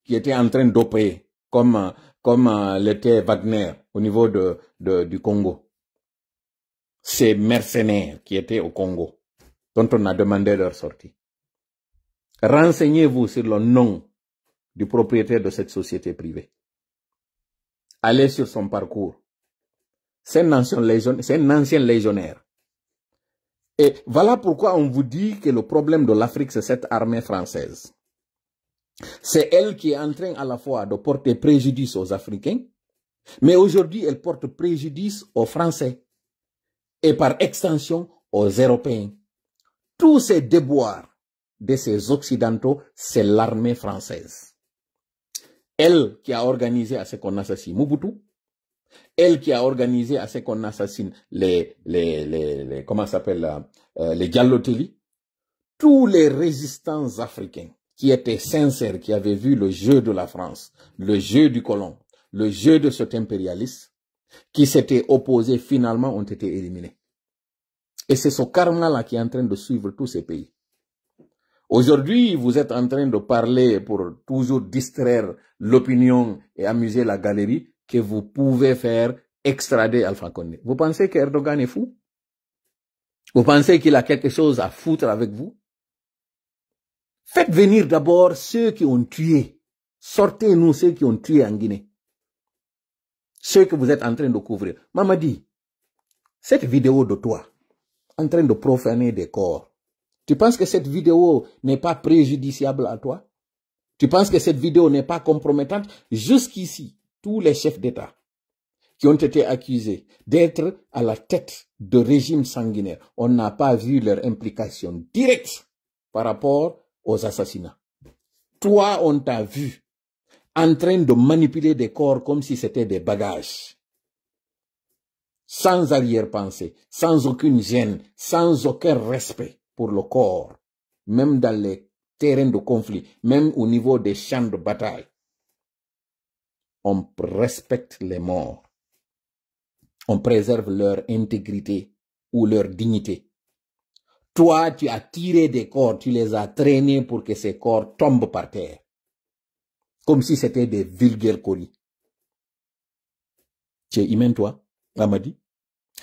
qui était en train d'opérer comme, euh, comme euh, l'était Wagner au niveau de, de- du Congo, ces mercenaires qui étaient au Congo, dont on a demandé leur sortie. Renseignez-vous sur le nom du propriétaire de cette société privée. Allez sur son parcours. C'est un ancien légion- c'est un ancien légionnaire. Et voilà pourquoi on vous dit que le problème de l'Afrique, c'est cette armée française. C'est elle qui est en train à la fois de porter préjudice aux Africains, mais aujourd'hui, elle porte préjudice aux Français et par extension aux Européens. Tous ces déboires de ces Occidentaux, c'est l'armée française. Elle qui a organisé à ce qu'on assassine Mobutu, elle qui a organisé à ce qu'on assassine les, les, les, les- comment ça s'appelle, euh, euh, les Diallo Telli, tous les résistants africains qui étaient sincères, qui avaient vu le jeu de la France, le jeu du colon, le jeu de cet impérialiste, qui s'étaient opposés, finalement ont été éliminés. Et c'est ce karma-là qui est en train de suivre tous ces pays. Aujourd'hui, vous êtes en train de parler pour toujours distraire l'opinion et amuser la galerie que vous pouvez faire extrader Alpha Condé. Vous pensez que Erdogan est fou? Vous pensez qu'il a quelque chose à foutre avec vous? Faites venir d'abord ceux qui ont tué. Sortez-nous ceux qui ont tué en Guinée. Ceux que vous êtes en train de couvrir. Mamadi, cette vidéo de toi, en train de profaner des corps, tu penses que cette vidéo n'est pas préjudiciable à toi? Tu penses que cette vidéo n'est pas compromettante? Jusqu'ici, tous les chefs d'État qui ont été accusés d'être à la tête de régimes sanguinaires, on n'a pas vu leur implication directe par rapport aux assassinats. Toi, on t'a vu en train de manipuler des corps comme si c'était des bagages. Sans arrière-pensée, sans aucune gêne, sans aucun respect pour le corps, même dans les terrains de conflit, même au niveau des champs de bataille. On respecte les morts. On préserve leur intégrité ou leur dignité. Toi, tu as tiré des corps, tu les as traînés pour que ces corps tombent par terre. Comme si c'était des vulgaires colis. Tu es humain, toi, Mamadi.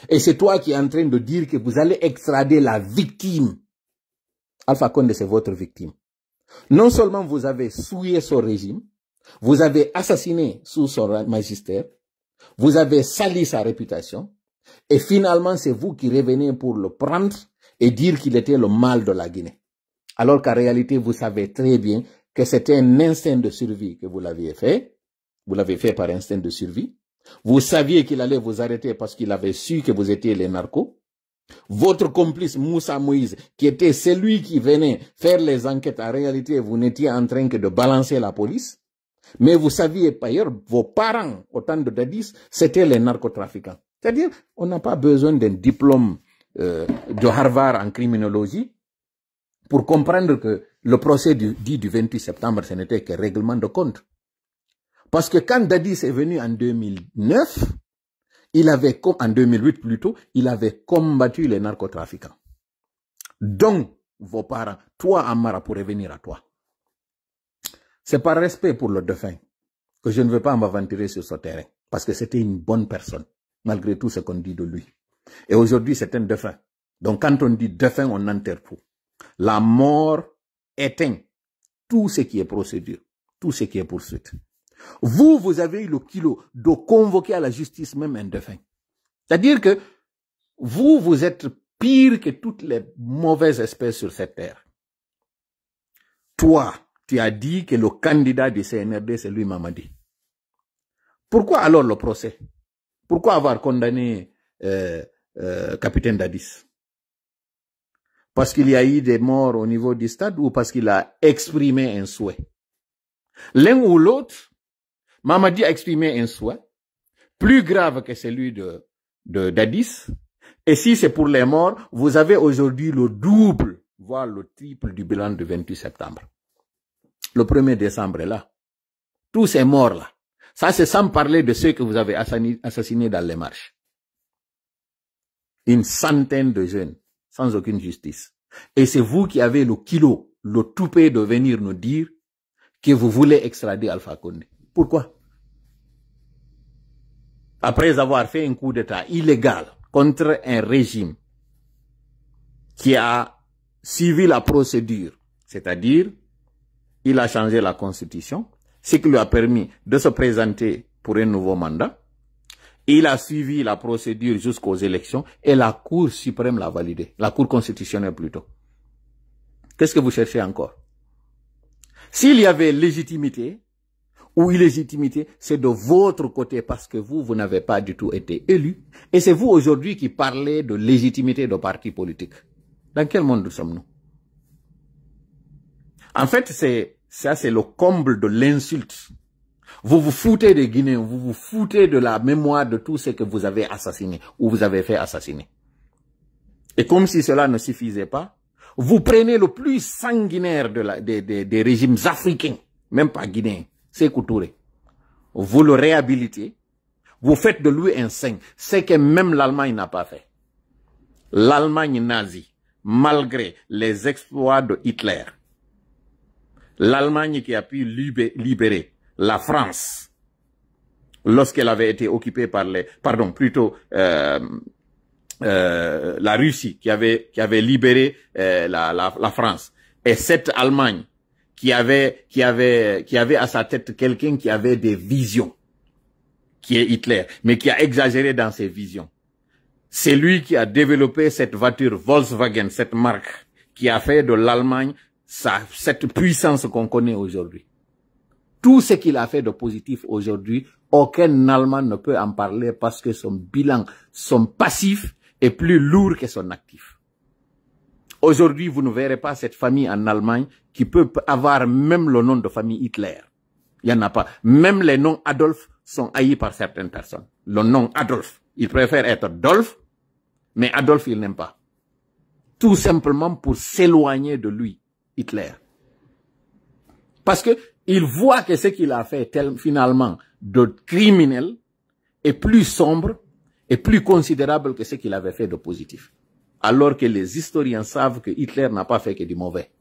Et c'est toi qui es en train de dire que vous allez extrader la victime. Alpha Condé, c'est votre victime. Non seulement vous avez souillé son régime, vous avez assassiné sous son ra- magistère, vous avez sali sa réputation, et finalement, c'est vous qui revenez pour le prendre et dire qu'il était le mal de la Guinée. Alors qu'en réalité, vous savez très bien que c'était un instinct de survie que vous l'aviez fait. Vous l'avez fait par instinct de survie. Vous saviez qu'il allait vous arrêter parce qu'il avait su que vous étiez les narcos. Votre complice Moussa Moïse, qui était celui qui venait faire les enquêtes, en réalité, vous n'étiez en train que de balancer la police. Mais vous saviez, par ailleurs, vos parents, au temps de Dadis, c'était les narcotrafiquants. C'est-à-dire, on n'a pas besoin d'un diplôme euh, de Harvard en criminologie pour comprendre que le procès du, dit du vingt-huit septembre, ce n'était qu'un règlement de compte. Parce que quand Dadis est venu en deux mille neuf, il avait, com- en deux mille huit plutôt, il avait combattu les narcotrafiquants. Donc, vos parents, toi, Amara, pour revenir à toi, c'est par respect pour le défunt que je ne veux pas m'aventurer sur ce terrain. Parce que c'était une bonne personne, malgré tout ce qu'on dit de lui. Et aujourd'hui, c'est un défunt. Donc, quand on dit défunt, on enterre tout. La mort éteint tout ce qui est procédure, tout ce qui est poursuite. Vous, vous avez eu le culot de convoquer à la justice même un défunt. C'est-à-dire que vous, vous êtes pire que toutes les mauvaises espèces sur cette terre. Toi, tu as dit que le candidat du C N R D, c'est lui, Mamadi. Pourquoi alors le procès? Pourquoi avoir condamné euh, euh, capitaine Dadis? Parce qu'il y a eu des morts au niveau du stade ou parce qu'il a exprimé un souhait? L'un ou l'autre, Mamadi a exprimé un souhait plus grave que celui de, de Dadis. Et si c'est pour les morts, vous avez aujourd'hui le double, voire le triple du bilan du vingt-huit septembre. Le premier décembre est là. Tous ces morts-là. Ça, c'est sans parler de ceux que vous avez assassini- assassinés dans les marches. Une centaine de jeunes, sans aucune justice. Et c'est vous qui avez le kilo, le toupet de venir nous dire que vous voulez extrader Alpha Condé. Pourquoi? Après avoir fait un coup d'État illégal contre un régime qui a suivi la procédure, c'est-à-dire il a changé la constitution, ce qui lui a permis de se présenter pour un nouveau mandat. Il a suivi la procédure jusqu'aux élections et la Cour suprême l'a validé, la Cour constitutionnelle plutôt. Qu'est-ce que vous cherchez encore? S'il y avait légitimité ou illégitimité, c'est de votre côté parce que vous, vous n'avez pas du tout été élu. Et c'est vous aujourd'hui qui parlez de légitimité de parti politique. Dans quel monde sommes-nous? En fait, c'est ça, c'est le comble de l'insulte. Vous vous foutez des Guinéens, vous vous foutez de la mémoire de tout ce que vous avez assassiné ou vous avez fait assassiner. Et comme si cela ne suffisait pas, vous prenez le plus sanguinaire de la, des, des- des régimes africains, même pas guinéens, Sékou Touré. Vous le réhabilitez, vous faites de lui un saint, ce que même l'Allemagne n'a pas fait. L'Allemagne nazie, malgré les exploits de Hitler, l'Allemagne qui a pu libé- libérer la France lorsqu'elle avait été occupée par les, pardon, plutôt euh, euh, la Russie qui avait, qui avait libéré euh, la, la- la France. Et cette Allemagne qui avait, qui avait, qui avait à sa tête quelqu'un qui avait des visions, qui est Hitler, mais qui a exagéré dans ses visions. C'est lui qui a développé cette voiture Volkswagen, cette marque, qui a fait de l'Allemagne sa- cette puissance qu'on connaît aujourd'hui. Tout ce qu'il a fait de positif aujourd'hui, aucun Allemand ne peut en parler parce que son bilan, son passif est plus lourd que son actif. Aujourd'hui, vous ne verrez pas cette famille en Allemagne qui peut avoir même le nom de famille Hitler. Il n'y en a pas. Même les noms Adolf sont haïs par certaines personnes. Le nom Adolf, il préfère être Dolf, mais Adolf, il n'aime pas. Tout simplement pour s'éloigner de lui, Hitler. Parce que il voit que ce qu'il a fait tel- finalement de criminel est plus sombre et plus considérable que ce qu'il avait fait de positif. Alors que les historiens savent que Hitler n'a pas fait que du mauvais.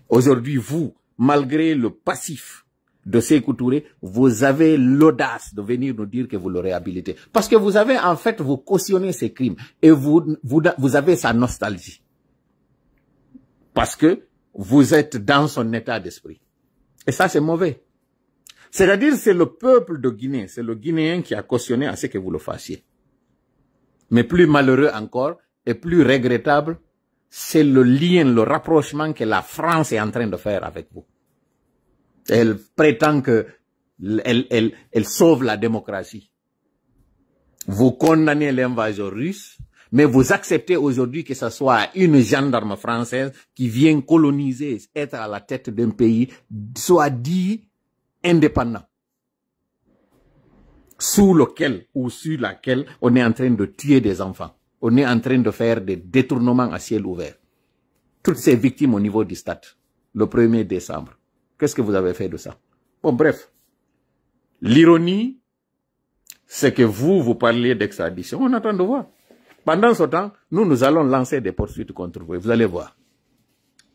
Aujourd'hui, vous, malgré le passif de Sékou Touré, vous avez l'audace de venir nous dire que vous le réhabilitez. Parce que vous avez en fait, vous cautionnez ces crimes et vous, vous, vous avez sa nostalgie. Parce que vous êtes dans son état d'esprit. Et ça, c'est mauvais. C'est-à-dire, c'est le peuple de Guinée, c'est le Guinéen qui a cautionné à ce que vous le fassiez. Mais plus malheureux encore et plus regrettable, c'est le lien, le rapprochement que la France est en train de faire avec vous. Elle prétend que elle, elle, elle sauve la démocratie. Vous condamnez l'invasion russe, mais vous acceptez aujourd'hui que ce soit une gendarme française qui vient coloniser, être à la tête d'un pays, soit dit indépendant, sous lequel ou sur laquelle on est en train de tuer des enfants. On est en train de faire des détournements à ciel ouvert. Toutes ces victimes au niveau du stade, le premier décembre. Qu'est-ce que vous avez fait de ça? Bon, bref. L'ironie, c'est que vous, vous parliez d'extradition. On attend de voir. Pendant ce temps, nous, nous allons lancer des poursuites contre vous. Et vous allez voir.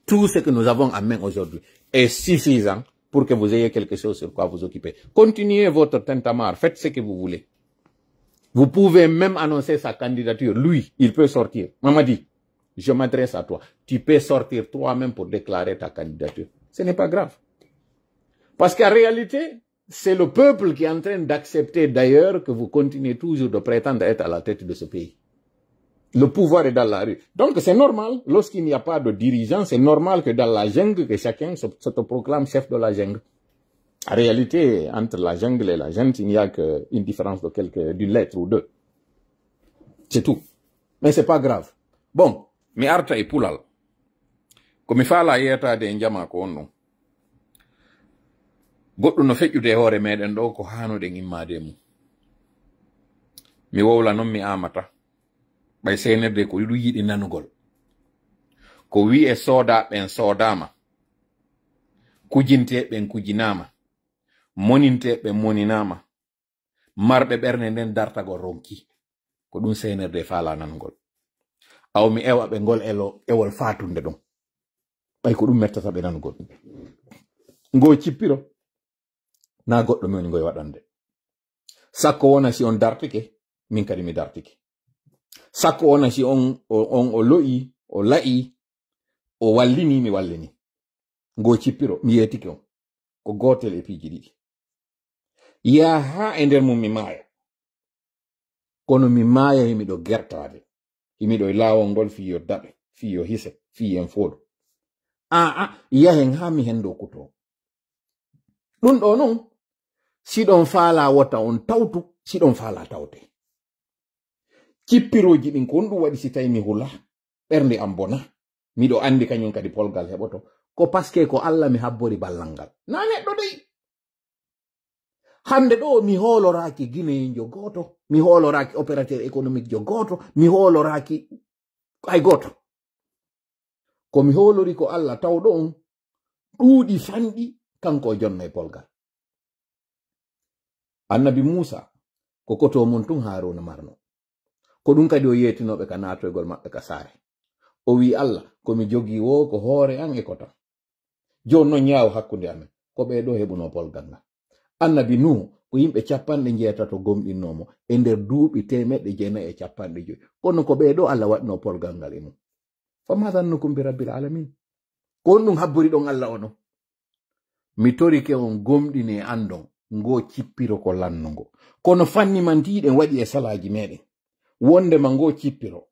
Tout ce que nous avons en main aujourd'hui est suffisant pour que vous ayez quelque chose sur quoi vous occuper. Continuez votre tintamarre, faites ce que vous voulez. Vous pouvez même annoncer sa candidature. Lui, il peut sortir. Mamadi, je m'adresse à toi. Tu peux sortir toi-même pour déclarer ta candidature. Ce n'est pas grave. Parce qu'en réalité, c'est le peuple qui est en train d'accepter d'ailleurs que vous continuez toujours de prétendre être à la tête de ce pays. Le pouvoir est dans la rue. Donc c'est normal, lorsqu'il n'y a pas de dirigeant, c'est normal que dans la jungle, que chacun se, se proclame chef de la jungle. En réalité, entre la jungle et la junte, il n'y a qu'une différence de quelques, d'une lettre ou deux. C'est tout. Mais c'est pas grave. Bon, mi arta e pulal. Ko mi faala yeetaade e jama ko on ɗon. Goɗɗum no feƴƴude e hoore meɗen ɗo ko haanoɗen immaade e mum. Mi wowla noon mi amata. Ɓay seenerde ko ɗum yiɗi nanugol. Ko wi'e soodaa ɓen soodaama. Kujintee ɓen kujinaama. Monintee ɓen moninaama. Marɓe ɓernde nden dartagol ronki. Ko ɗum seenerde faala nanugol. Aw mi ewa ɓe ngol elo, ewol faatunde ɗum. Ɓay ko ɗum mettata ɓe nanugol. Ngo cippiro, na goɗɗo mi woni ngoy waɗande. Sakko wona si on dartike, min kadi mi dartike. Sakko wona si on, o, on o lo'i, o la'i, o wallini, mi wallini. Ngo cippiro, mi yeetike on. Ko gootel e piiji ɗiɗi. Yaa haa e nder mum mi maaya. Kono mi maaya himiɗo gertaade. Himiɗo e laawol ngol fii yo daɓe, fii yo hise, fii en fooɗu. Aa, yahen haa mi hendo kutoo. Ɗum ɗo non, si ɗon faala wota on tawtu, si ɗon faala tawte. Cippirooji ɗin ko honɗum waɗi si tawi mi hula, ɓernde am bona. Miɗo anndi kañum kadi polgal heɓoto. Ko paske ko Alla mi habbori ballal ngal. Na neɗɗo dey. Hannde ɗo mi hooloraaki Guinéenjo gooto, mi hooloraaki opérateur économique jo gooto, mi hooloraaki hay gooto. Ko mi hoolori ko Alla tawɗo on, ɗuuɗi fanɗi, kanko o jonno e polgal. Annabi Muusa, ko koto mum tun Haaruuna marno. Ko ɗum kadi o yeetinooɓe ka naatoygol maɓɓe ka saare. O wi'i Alla, ko mi jogii woo ko hoore an e kotam. Jooni non ñaawo hakkunde amen, ko ɓee ɗoo heɓunoo polgal ngal. Annabi Nuuhu, ko yimɓe capanɗe njeetato gomɗinnoo mo e nder duuɓi teemeɗɗe jeenayi e capanɗe jowi. Kono ko ɓee ɗoo Alla waɗnoo polgal ngal e mum. Fa ma zannukum bi rabbil alamin? Ko honɗum habbori ɗon Alla onon? Mi torike on gomɗinee anndon, ngo cippiro ko lannungo. Kono fanni man tiiɗen waɗi e salaaji meɗen. Wondema ngo cippiro,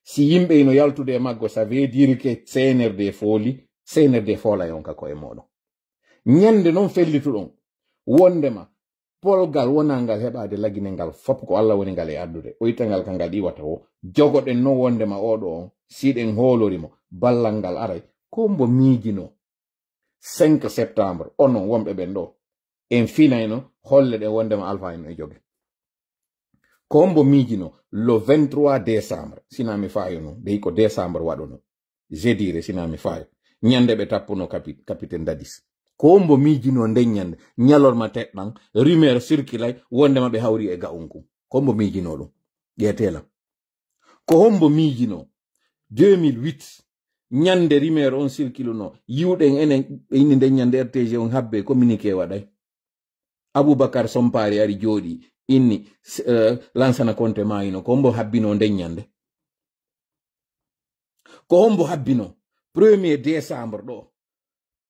si yimɓe ino yaltude e maggo, ça veut dire que C N R D fooli, C N R D foolay on ka ko'e moɗon. Ñande non fellituɗon, wondema polgal wonaa ngal heɓaade Lagine ngal fop, ko Alla woni ngal e addude. O itta ngal ka ngal iwata woo. Jogoɗen non wondema oo ɗoo on, si ɗen hoolori mo, ballal ngal aray, ko mbo miijinoo cinq septembre, onon wonɓe ɓen ɗoo, en finayno, holle ɗen wondema Alfa en no e joge. Ko mbo miijinoo le vingt-trois décembre, sinaa mi faayo non, dey ko décembre waɗunoo. Jedire, sinaa mi faayo. Ñande ɓe tappunoo capi-, capitaine Dadis. Ko mbo miijinoo nden ñande, ñalorma teɗɗan, rumeur circulay, wondema ɓe hawri e ga'unkun. Ko mbo miijinoo ɗum? Ƴeetee lan. Ko hombo miijinoo deux mille huit, ñande rumeur on circulunoo, yi'uɗen enen, ɓe inni nden ñande R T G on habbe communiqué waɗay. Abubakar Sompaari ari jooɗii, inni, s-, eh, Lansana Konte maayino. Ko hombo habbinoo nden ñande? Ko hombo habbinoo? Premier décembre ɗoo,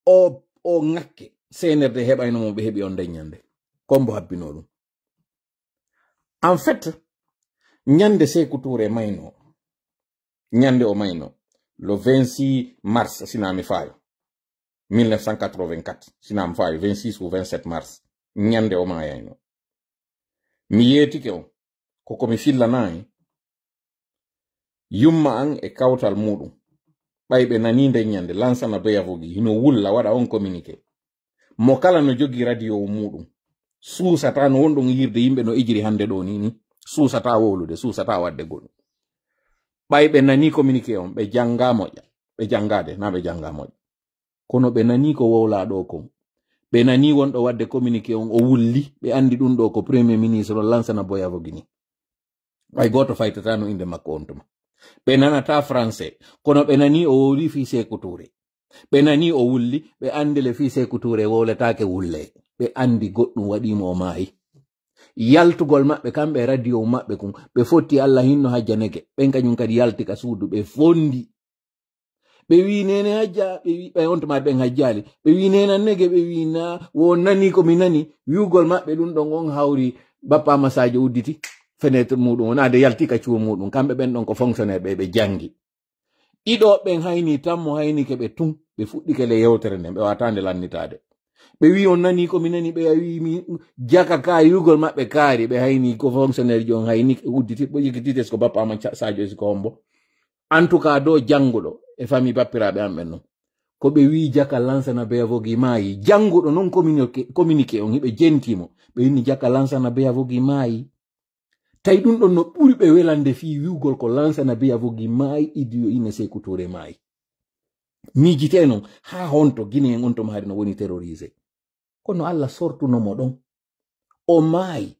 o, o ŋakke, C N R D heɓayno mo ɓe heɓi on nden ñande. Ko hombo habbinoo ɗum? En fait, ñande Seeku Tuure maynoo, ñande o maynoo, le vingt-six mars, sinaa mi faayo, mille neuf cent quatre-vingt-quatre, sinaa mi faayo, vingt-six ou vingt-sept mars, ñande o maayaynoo. Mi yeetike on, ko ko mi fillanaani, yumma an e kawtal muuɗum. Ɓay ɓe nanii nden ñande, Lansana Beyavogi hino wulla, waɗa on communiqué. Mo kala no jogii radio muuɗum. Suusataa no wonɗon yi'irde yimɓe no ijiri hannde ɗoo nii, nii. Suusataa wowlude, suusataa waɗde goɗɗum. Ɓay ɓe nanii communiqué on, ɓe janngaa moƴƴa, ɓe janngaade, naa ɓe janngaa moƴƴa. Kono ɓe nanii ko wowlaa ɗoo kon. Ɓe nanii wonɗo waɗde communiqué on, o wulli, ɓe anndi ɗum ɗoo ko Premier Ministre on Lansana Beyavogi nii. Ɓay gooto faytataa no innde makko on tuma. Ɓe nanataa français, kono ɓe nanii o wowlii fii Seeku Tuure. Ɓe nanii o wulli, ɓe anndi le fii Seeku Tuure wowletaake wullee. Ɓe anndi goɗɗum waɗii mo, o maayi. Yaltugol maɓɓe, kamɓe e radio maɓɓe kun, ɓe fotti Alla hinno hajjaneke. Ɓen kañum kadi yalti ka suudu, ɓe fondi. Ɓe wii, "Neene hajja," ɓe wii, ɓe on tuma ɓen hajjaali. Ɓe wii, "Neene Annege," ɓe wii, "Na, wo nanii ko mi nani." Wi'ugol maɓɓe ɗum ɗon on hawri Bappa Massadio udditi fenêtre muuɗum, on ade yalti ka cuwo muuɗum. Kamɓe ɓen ɗon ko fonctionnaire ɓe, ɓe janngi. Ɗiɗo ɓen hayni tan mo haynike ɓe tun, ɓe fuɗɗike le yewtere nden, ɓe waataande lannitaade. Ɓe wi on nani ko mi nani, ɓe wi mi jaka ka yugol maɓɓe kaari, ɓe hayni ko fonctionnaire ji on hayni udditi, ɓe yigiti tes ko bappa ama Ca-, Sadio si ko hombo. En tout cas, do jannguɗo e famille bappiraaɓe am ɓen non. Ko ɓe wi jaka lansana be avogi maayi. Jannguɗo non communiqué, communiqué on hiɓe jentimo. Ɓe inni jaka lansana be avogi maayi. Tawi ɗum ɗon no ɓuri ɓe welande fii wi'ugol ko lansana be avogi maayi, idiyo ina Seeku Toure maayi. Miijitee non, haa honto Guinéen on to maari no woni terrorisé. Kono Allah sortuno mo ɗon. O maayi.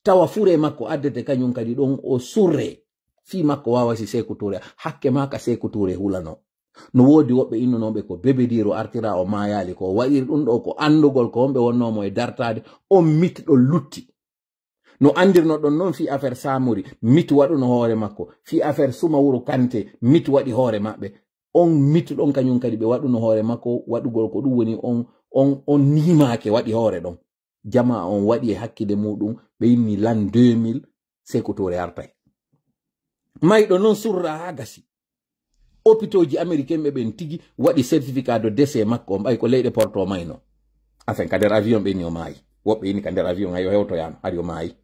Tawa fure makko addete kañum kadi ɗon o surre. Fii makko waawa si Seeku Toure. Hakke maa ka Seeku Toure hulano. No woodi woɓɓe innunooɓe ko bebediiro artira o maayaali ko o waɗiri ɗum ɗo ko anndugol ko wonɓe wonnoo mo e dartaade on mitɗo lutti. No anndirno ɗon noon fii affaire Samori, mit waɗuno hoore makko. Fii affaire Sumaworo Kante, mit waɗi hoore maɓɓe. On mit ɗon kañum kadi ɓe waɗuno hoore makko waɗugol ko ɗum woni on, on, on niimaake waɗi hoore ɗon. Jamaa on waɗi e hakkiɗe muuɗum, ɓe inni l'an deux mille, Seeku Toure artay. Mayɗo noon surra haa gasi. Hôpitaux ji américain ɓe ɓen tigi waɗi certificat de décès makko, on ɓay ko leyɗe Porto mayno. Enfin, ka nder avion ɓe inni o maayi. Woɓɓe inni ka nder avion, hay o hewtoyaano, hari o maayi.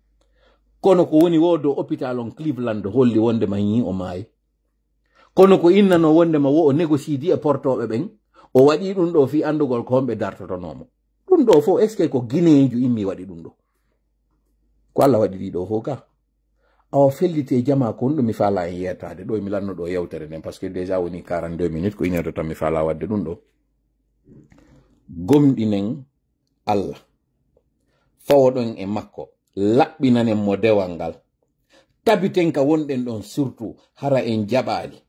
Kono ko woni woo dow hôpital on Cleveland holli wonde ma hii o maayi. Kono ko innano wonde ma wo o négociidi e Portooɓe ɓen, o waɗi ɗum ɗo fii anndugol ko homɓe dartotonoo mo. Ɗum ɗo fof, est-ce que ko Guinéenjo immi waɗi ɗum ɗo? Ko Allah waɗi ɗii ɗo fof ka. Awa felliti e jamaa ko honɗum mi faalaa en yeetaade ɗo, mi lanno ɗo yewtere nden, parce que déjà woni quarante-deux minutes, ko une heure de temps mi faalaa waɗde ɗum ɗo. Gomɗinen Allah, fawoɗon e makko, laɓɓinanen mo dewal ngal. Tabiten ka wonɗen ɗon surtout, hara en jaɓaali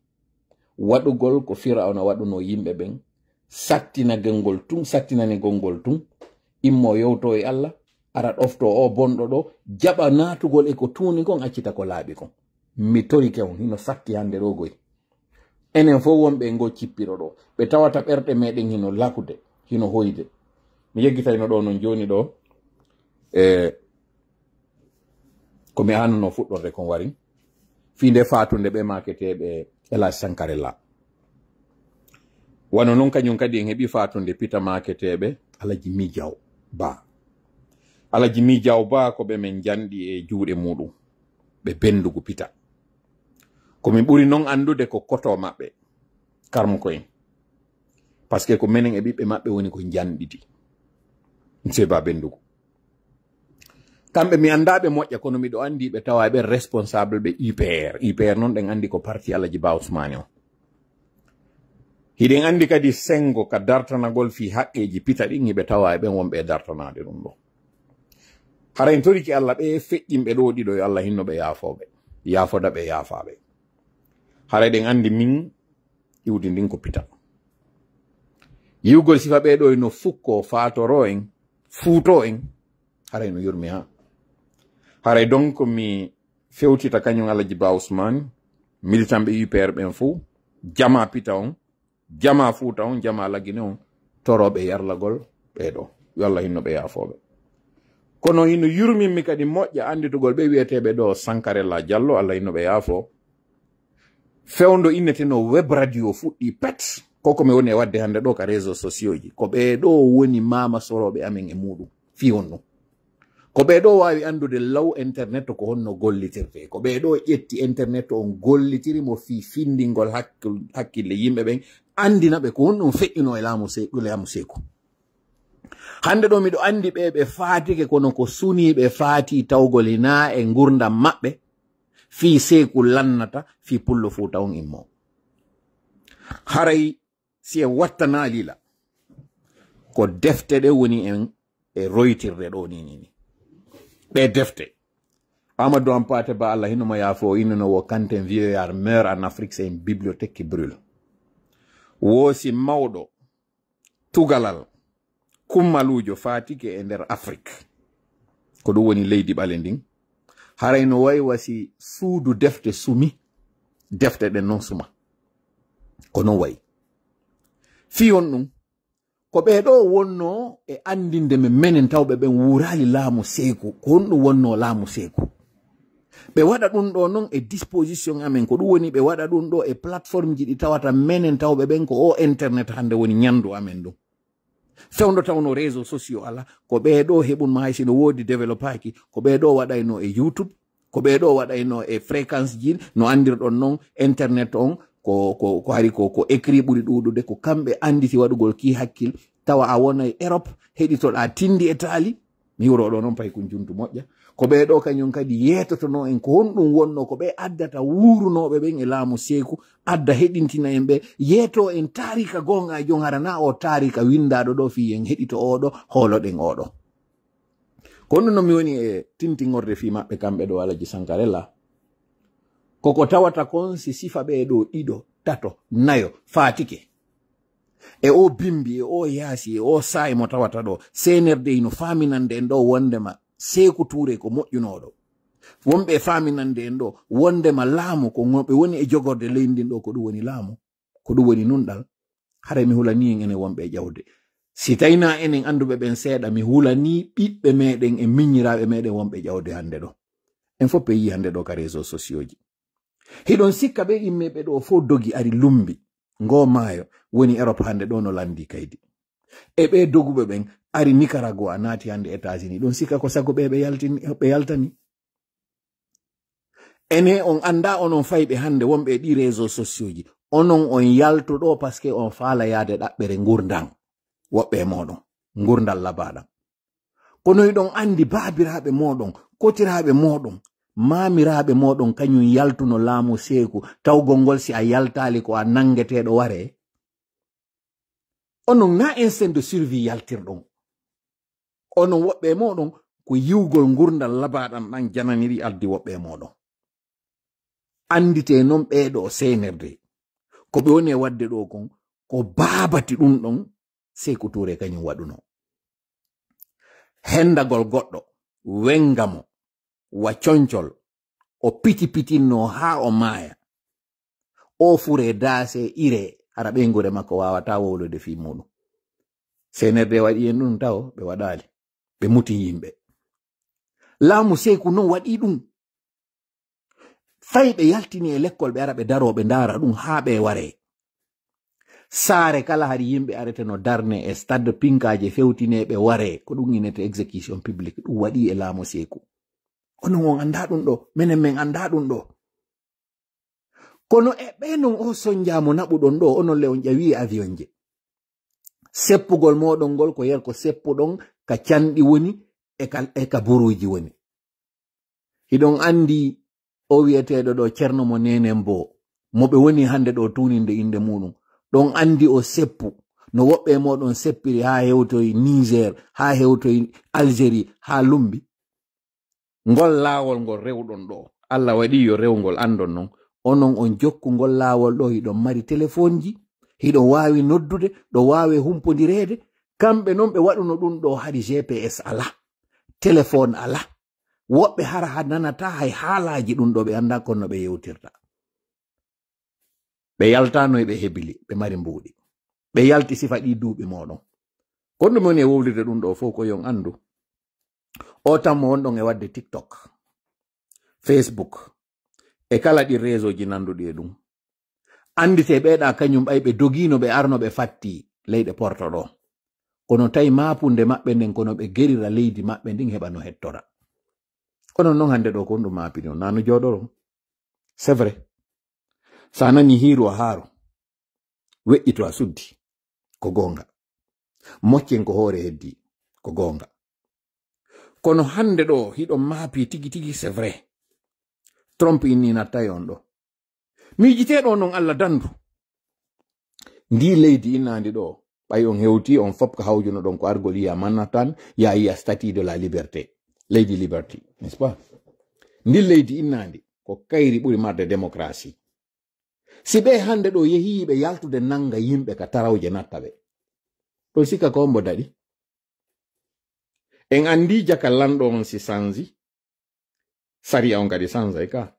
waɗugol ko Firawna waɗunoo yimɓe ɓen, sattinagol tun, sattinanegol ngol tun, immo yewto e Allah, ara ɗofto o bonɗo ɗo, jaɓa naatugol e ko tuuni kon, accita ko laaɓi kon. Mi torike on, hino satti hannde ɗo goy. Enen fof wonɓe e ngo cippiro ɗo, ɓe tawata ɓerɗe meɗen hino lakude, hino hoyde. Mi yeggitayno ɗo non jooni ɗo, e ko mi aanuno fuɗɗorde kon wari, fii nde faatunde ɓe maaketeeɓe El Hadj Sankare La. Wano non kañum kadi en heɓi faatunde pita maaketeeɓe Alaji Mijaw Ba. Alaji Mijaw Ba ko ɓe men janɗi e juuɗe muɗum, ɓe Bendugu pita. Ko mi ɓuri non anndude ko koto maɓɓe, karmuko en. Parce que ko menen e ɓiɓɓe maɓɓe woni ko janɗidi. Monsieur Ba Bendugu. Kamɓe mi anndaa ɓe moƴƴa, kono miɗo anndi ɓe tawa ɓe responsable ɓe U P R. U P R non ɗen anndi ko parti Alaji Ba Ousmane on. Hiɗen anndi kadi sengo ka dartanagol fii haqqeeji pita ɗin, hiɓe tawa e ɓen wonɓe e dartanaade ɗum ɗo. Hara en toriki Allah ɓe feƴƴinɓe ɗo ɗiɗo, yo Allah hinno ɓe yaafooɓe. Yaafoda ɓe yaafaaɓe. Hara eɗen anndi min iwdi ndin ko pita. Yiwgol sifa ɓee ɗo no fukko faatoro en, fuuto en, haray no yurmi ha. Haray donc mi fewtita kañum Alaji Ba Ousmane, militant ɓe U P R ɓen fof, jama pita on, jama fuuta on, jama lagine on, toroɓe yarlagol ɓee ɗo. Yo Allah hinno ɓe yaafooɓe. Kono hino yurmimmi kadi moƴƴa annditugol ɓe wi'eteeɓe ɗo Sankare La Diallo, Allah hinno ɓe yaafo. Fewndo inneteno web radio fuɗɗi pet. Ko ko mi woni e waɗde hannde ɗo ka réseaux sociaux ji. Ko ɓee ɗo woni maama sorooɓe amen e muɗum. Fii honɗum? Ko ɓee ɗo waawi anndude law internet ko honno gollitirte. Ko ɓee ɗo ƴetti internet on gollitiri mo fii findingol hakkil-, hakkille yimɓe ɓen, anndina ɓe ko honɗum feƴƴuno e laamu se-, laamu Seeku. Hannde ɗo miɗo anndi ɓe ɓe faatike kono ko suniiɓe faati tawgol hinaa e ngurdam maɓɓe fii Seeku lannata fii Pullo Fuuta on immo. Haray si en wattanaali la, ko defte ɗe woni en e roytirde ɗo ni, ni, ni. Ɗe defte. Amadou Hampâté Bâ, Allah hino mo yaafo, o innuno wo Quand un vieillard meurt en Afrique, c'est une bibliothèque qui brûle. Wo si mawɗo tugalal kummaluujo faatike e nder Afrik, ko ɗum woni leydi ɓale ndin, haray no wayi wa si suudu defte sumi, defte ɗen non suma. Ko non wayi. Fii honɗum? Ko ɓee ɗo wonnoo e anndinde men, menen tawɓe ɓen wuuraali laamu Seeku. Ko honɗum wonnoo laamu Seeku? Ɓe waɗa ɗum ɗo non e disposition amen, ko ɗum woni ɓe waɗa ɗum ɗo e plateforme ji ɗi tawata menen tawɓe ɓen ko o internet hannde woni ñanndu amen ɗum. Fewndo tawno réseau sociaux ala, ko ɓee ɗo heɓun ma hay si no woodi développaaki, ko ɓee ɗo waɗayno e YouTube, ko ɓee ɗo waɗayno e fréquence ji, no anndirɗon noon internet on, ko, ko, ko hari ko, ko écrit ɓuri ɗuuɗude, ko kamɓe annditi waɗugol kii hakkil, tawa a wonay Europe, heɗitoɗaa tinndi e taali, mi wuro ɗo noon pay kun juntu moƴƴa. Ko ɓee ɗo kañum kadi yeetotonoo en ko honɗum wonnoo ko ɓe addata wuurunooɓe ɓen e laamu seeku, adda heɗintina en ɓe, yeetoo en taarika goonga e jom hara na o taarika winndaaɗo ɗo fii en heɗito oɗo, hooloɗen oɗo. Ko honɗum non mi woni e tintingorde fii maɓɓe kamɓe ɗo Alaji Sankarela? Koko tawata kon si sifa ɓee ɗo ɗiɗo, tato, nayo, faatike. E o bimbi, e o yaasi, e o saa'i mo tawata ɗo, C N R D ino faaminande en ɗo wondema Seeku Tuure ko moƴƴunooɗo. Wonɓe e faaminande en ɗo wondema laamu ko ngo ɓe woni e jogorde leydi ndin ɗo, ko ɗum woni laamu, ko ɗum woni nunɗal. Haray mi hulanii en enen wonɓe e ƴawde. Si tawii na enen annduɓe ɓen seeɗa, mi hulanii ɓiɓɓe meɗen e miñiraaɓe meɗen wonɓe ƴawde hannde ɗo. En fof ɓe yii hannde ɗo ka réseau sociaux ji. Hiɗon sikka ɓe immeeɓe ɗo fof dogi ari lumbi. Ngo maayo woni Europe hannde ɗo no lanndi kaydi. E ɓe doguɓe ɓen ari Nicaragua, naati hannde États-Unis. Ɗon sikka ko sago ɓe ɓe yaltini, ɓe yaltani. Ene on annda onon fayɓe hannde wonɓe e ɗi réseau sociaux ji. Onon on yaltu ɗo parce que on faala yaade ɗaɓɓere ngurndan. Woɓɓe e moɗon. Ngurndan labaɗan. Kono hiɗon anndi baabiraaɓe moɗon, kotiraaɓe moɗon, maamiraaɓe moɗon kañum yaltuno laamu seeku, tawgol ngol si a yaltaali ko a nanngeteeɗo waree. Onon na instinct de survie yaltirɗon. Onon woɓɓe e moɗon ko yiwgol ngurndan labaɗan ɗan jananiri addi woɓɓe e moɗon. Annditee non ɓee ɗo C N R D. Ko ɓe woni e waɗde ɗo kon, ko baabati ɗum ɗon Seeku Tuure kañum waɗuno. Hendagol goɗɗo, wenga mo, wa concol, o piti pitinno haa o maaya. O fure daase ire, hara ɓeynguure makko waawata wowlude fii muɗum. C N R D waɗi en ɗum tawo, ɓe waɗaali. Ɓe muti yimɓe. Laamu Seeku non waɗi ɗum. Fay ɓe yaltini e lekkol, ɓe ara ɓe daroo, ɓe ndaara ɗum haa ɓe waree. Saare kala hari yimɓe arete no darne e stade pinkaaje fewtine ɓe waree. Ko ɗum inete exécution publique. Ɗum waɗi e laamu Seeku. Onon on annda ɗum ɗo, menen men annda ɗum ɗo. Kono e ɓe non o sonja mo naɓuɗon ɗo, onon le on ƴawi e avion je. Seppugol moɗon ngol ko yer ko seppuɗon ka canɗi woni e ka, e ka buruuji woni. Hiɗon anndi o wi'eteeɗo ɗo Ceerno mo Nenen Bo, mo ɓe woni hannde ɗo tuuninde innde muɗum. Ɗon anndi o seppu, no woɓɓe e moɗon seppiri haa hewtoy Niger, haa hewtoy Algérie, haa lumbi. Ngol laawol ngol rewɗon ɗo, Allah waɗi yo rewngol anndon non. Onon on jokku ngol laawol ɗo, hiɗon mari telefonji, hiɗon waawi noddude, ɗo waawe humpondireede. Kamɓe non ɓe waɗuno ɗum ɗo hari G P S ala, telefon ala. Woɓɓe hara ha nanata hay haalaaji ɗum ɗo ɓe annda kono no ɓe yewtirta. Ɓe yaltano e ɓe hebili, ɓe mari mbuuɗi. Ɓe yalti sifa ɗi duuɓi moɗon. Kono ɗum woni e wowlirde ɗum ɗo fof ko yon anndu. O tammo wonɗon e waɗde TikTok, Facebook, e kala ɗi réseau ji nanduɗi e ɗum. Anndite ɓeeɗa kañum ɓay ɓe dogino ɓe arno ɓe fatti leyɗe Porto ɗo. Kono tawi maapunde maɓɓe nden kono ɓe gerira leydi maɓɓe ndin heɓa no hettora. Kono non hannde ɗo ko ɗum maapini on, nanu jooɗoro. C'est vrai. Sa nani hiiru a haaro. Weƴƴito a suddi. Ko goonga. Moccen ko hoore heddi. Ko goonga. Kono hannde ɗo hiɗon maapi tigi tigi, c'est vrai. Trump inni nattay on ɗo. Miijiteɗo non Allah dandu. Ndi leydi innandi ɗo. Ɓay on hewti on fop ko hawjuno ɗon ko argol yiya Manhattan, ya yiya Statue de la Liberté. Leydi Liberty, n'est-ce pas? Ndi leydi innandi ko kayri ɓuri marde démocratie. Si ɓe hannde ɗo yehi ɓe yaltude nannga yimɓe ka tarawje natta ɓe. Ɗo sikka ko mbo daɗi. En anndi jaka lanɗo on si sanzi. Sariya on kadi sanzay ka.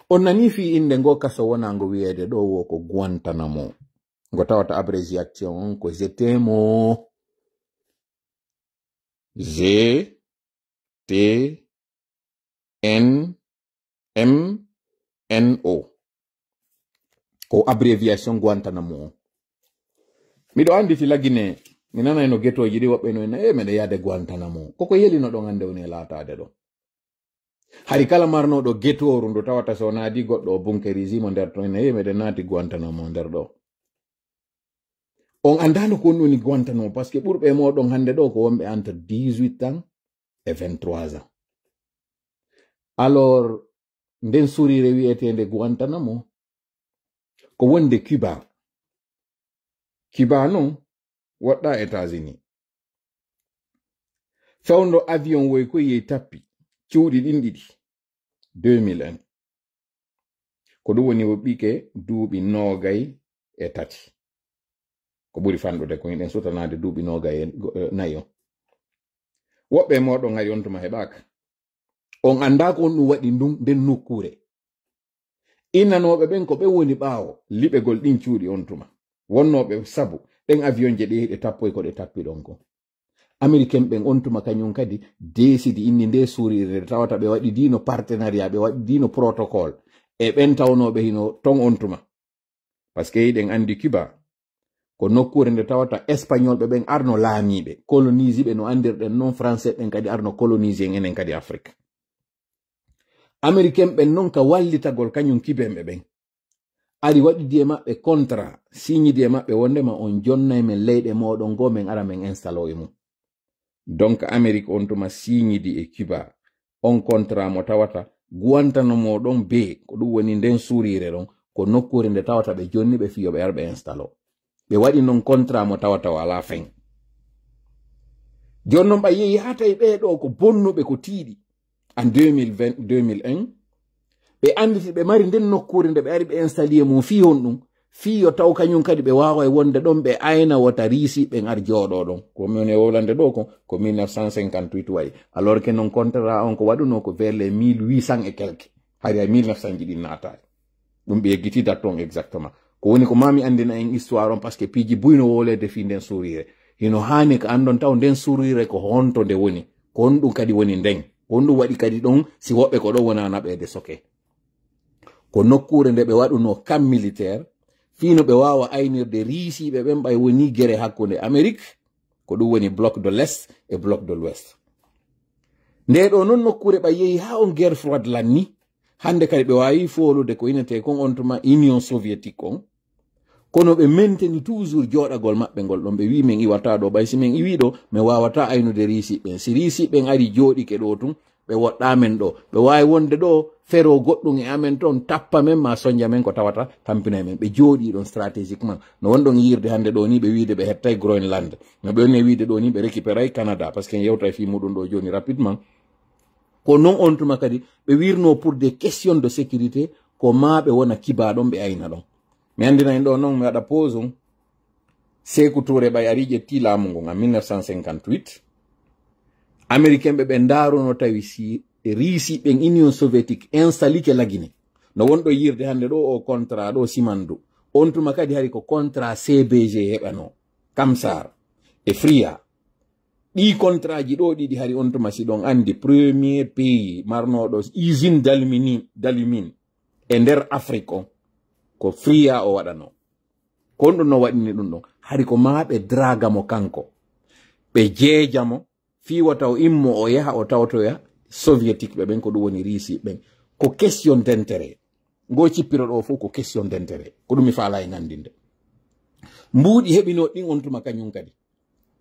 On nani fii innde ngo kaso wona ngo wiyeede ɗo wo ko Guantanamo. Ngo tawata abréviation on ko Jetemo. G T N M N O. Ko abréviation Guantanamo on. Miɗo anndi ti lagine Mi nanay no getooji ɗi woɓɓe no ina, "E, meɗen yahde Guantanamo." Koko yeli no ɗon hannde woni e laataade ɗo. Hari kala marnooɗo getooru ndu tawata so naadi goɗɗo o bunkerisii mo nder ton, ina, "E, meɗen naati Guantanamo nder ɗo." On anndaano ko woni Guantanamo, parce que ɓurɓe e mooɗon hannde ɗo ko wonɓe entre dix-huit ans e vingt-trois ans. Alors, nden suriire wi'eteende Guantanamo, ko wonde Cuba. Cuba non woɗɗaa États-Unis. Fewndo avion woy ko yehi tappi cuuɗi ɗin ɗiɗi, deux mille un. Ko ɗum woni o ɓike duuɓi noogay e tati. Ko ɓuri fanɗude ko hiɗen sutanaade duuɓi noogay e go-, e nayo. Woɓɓe e mooɗon hari on tuma heɓaaka. On anndaa ko on ɗum waɗi ndun, nden nokkuure. Innanooɓe ɓen ko ɓen woni ɓaawo liɓegol ɗin cuuɗi on tuma. Wonnooɓe sabu ɗen avionje ɗe yehi ɗe tappoy ko ɗe tappi ɗon ko. Américain ɓen on tuma kañum kadi deesidi inni nde suuriire nde tawata ɓe waɗi diino partenariat, ɓe waɗi diino protocole e ɓen tawnooɓe hino ton on tuma. Parce que hiɗen anndi Cuba ko nokkuure nde tawata Espagnol ɓe ɓen arno laamiiɓe, colonise ɓe no anndirɗen non, Français ɓen kadi arno colonise en enen kadi Afrique. Américain ɓen non ka wallitagol kañum Cubain ɓe ɓen. Ari waɗidi e maɓɓe contrat, signidi e maɓɓe wondema on jonnay men leyɗe mooɗon goo men ara men instalo e mum. Donc Amérique on tuma signidi e Cuba on contrat mo tawata Guantanamo ɗon be ko ɗum woni nden suuriire ɗon ko nokkuure nde tawata ɓe jonni ɓe fiyo ɓe ar ɓe instalo. Ɓe waɗi non contrat mo tawata o alaa fen. Jooni non ɓa yehi haa tawi ɓee ɗoo ko bonnuɓe ko tiiɗi. En deux mille vingt, deux mille un, ɓe annditi ɓe mari nden nokkuure nde ɓe ari ɓe installe mum fii honɗum, fii yo taw kañum kadi ɓe waawa e wonde ɗon ɓe ayna wota Riisi ɓen ar jooɗoo ɗon. Ko min e wowlande ɗoo ko, ko mille neuf cent cinquante-huit wayi. Alors que non contrat on ko waɗunoo ko vers les mille huit cents et quelques. Hari ay mille neuf cent ji ɗin naataali. Ɗum ɓe yeggitii date on exactement. Ko woni ko maa mi anndina en histoire on, parce que piiji buy no wowleede fii nden suuriire. Hino haani ko anndon taw nden suuriire ko honto nde woni. Ko honɗum kadi woni nden. Ko honɗum waɗi kadi ɗon si woɓɓe ko ɗon wona naɓeede soke. Ko nokkuure nde ɓe waɗunoo camp militaire, fii no ɓe waawa aynirde Riisiiɓe ɓen ɓay wonii gere hakkunde Amérique, ko ɗum woni bloc de l'Est e bloc de l'Ouest. Nde ɗoo non nokkuure ɓay yehi haa on guerre froide lanni, hannde kadi ɓe waawi foolude ko inetee kon on tuma Union Soviétique on. Kono ɓe menteni toujours jooɗagol maɓɓe ngol ɗon. Ɓe wi'i, "Men iwataa ɗoo, ɓay si men iwii ɗoo, men waawataa aynude Riisiiɓe ɓen. Si Riisiiɓe ɓen ari jooɗike ɗoo tun, ɓe woɗɗaa men ɗoo. Ɓe waawi wonde ɗoo, feroo goɗɗum e amen ton, tappa men, maa sonja men ko tawata tampinay men." Ɓe jooɗii ɗon stratégiquement. No wonɗon yiirde hannde ɗoo nii, ɓe wiide ɓe hettay Groenland. No ɓe woni e wiide ɗoo nii, ɓe récupéray Canada, parce que en yewtay fii muɗum ɗoo jooni rapidement. Ko non on tuma kadi ɓe wirnoo pour des questions de sécurité, ko maa ɓe wona Cuba ɗon ɓe ayna ɗon. Mi anndina en ɗoo non, mi waɗa pause on. Seeku Tuure ɓay ari ƴetti laamu ngun en mille neuf cent cinquante-huit. Américain ɓe ɓe ndaaruno tawi si Riisi ɓen Union Soviétique installike Lagine. No wonɗo yiirde hannde ɗoo o contrat ɗoo simandu. On tuma kadi hari ko contrat C B G heɓanoo. Kamsar e Fria. Ɗii contrat ji ɗoo ɗiɗi hari on tuma si ɗon anndi premier pays marnooɗo usine d'alumini-, d'alumine e nder Afrique on ko Fria o waɗanoo. Ko honɗum no waɗini ɗum ɗon? Hari ko maa ɓe draga mo kanko. Ɓe jeeja mo, fii wota o immo o yaha o tawtoya Soviétique ɓe ɓen, ko ɗum woni Riisi ɓen. Ko question d'intérêt. Ngo cippiro ɗoo fof ko question d'intérêt. Ko ɗum mi faalaa e nanndinde. Mbuuɗi heɓinoo ɗin on tuma kañum kadi.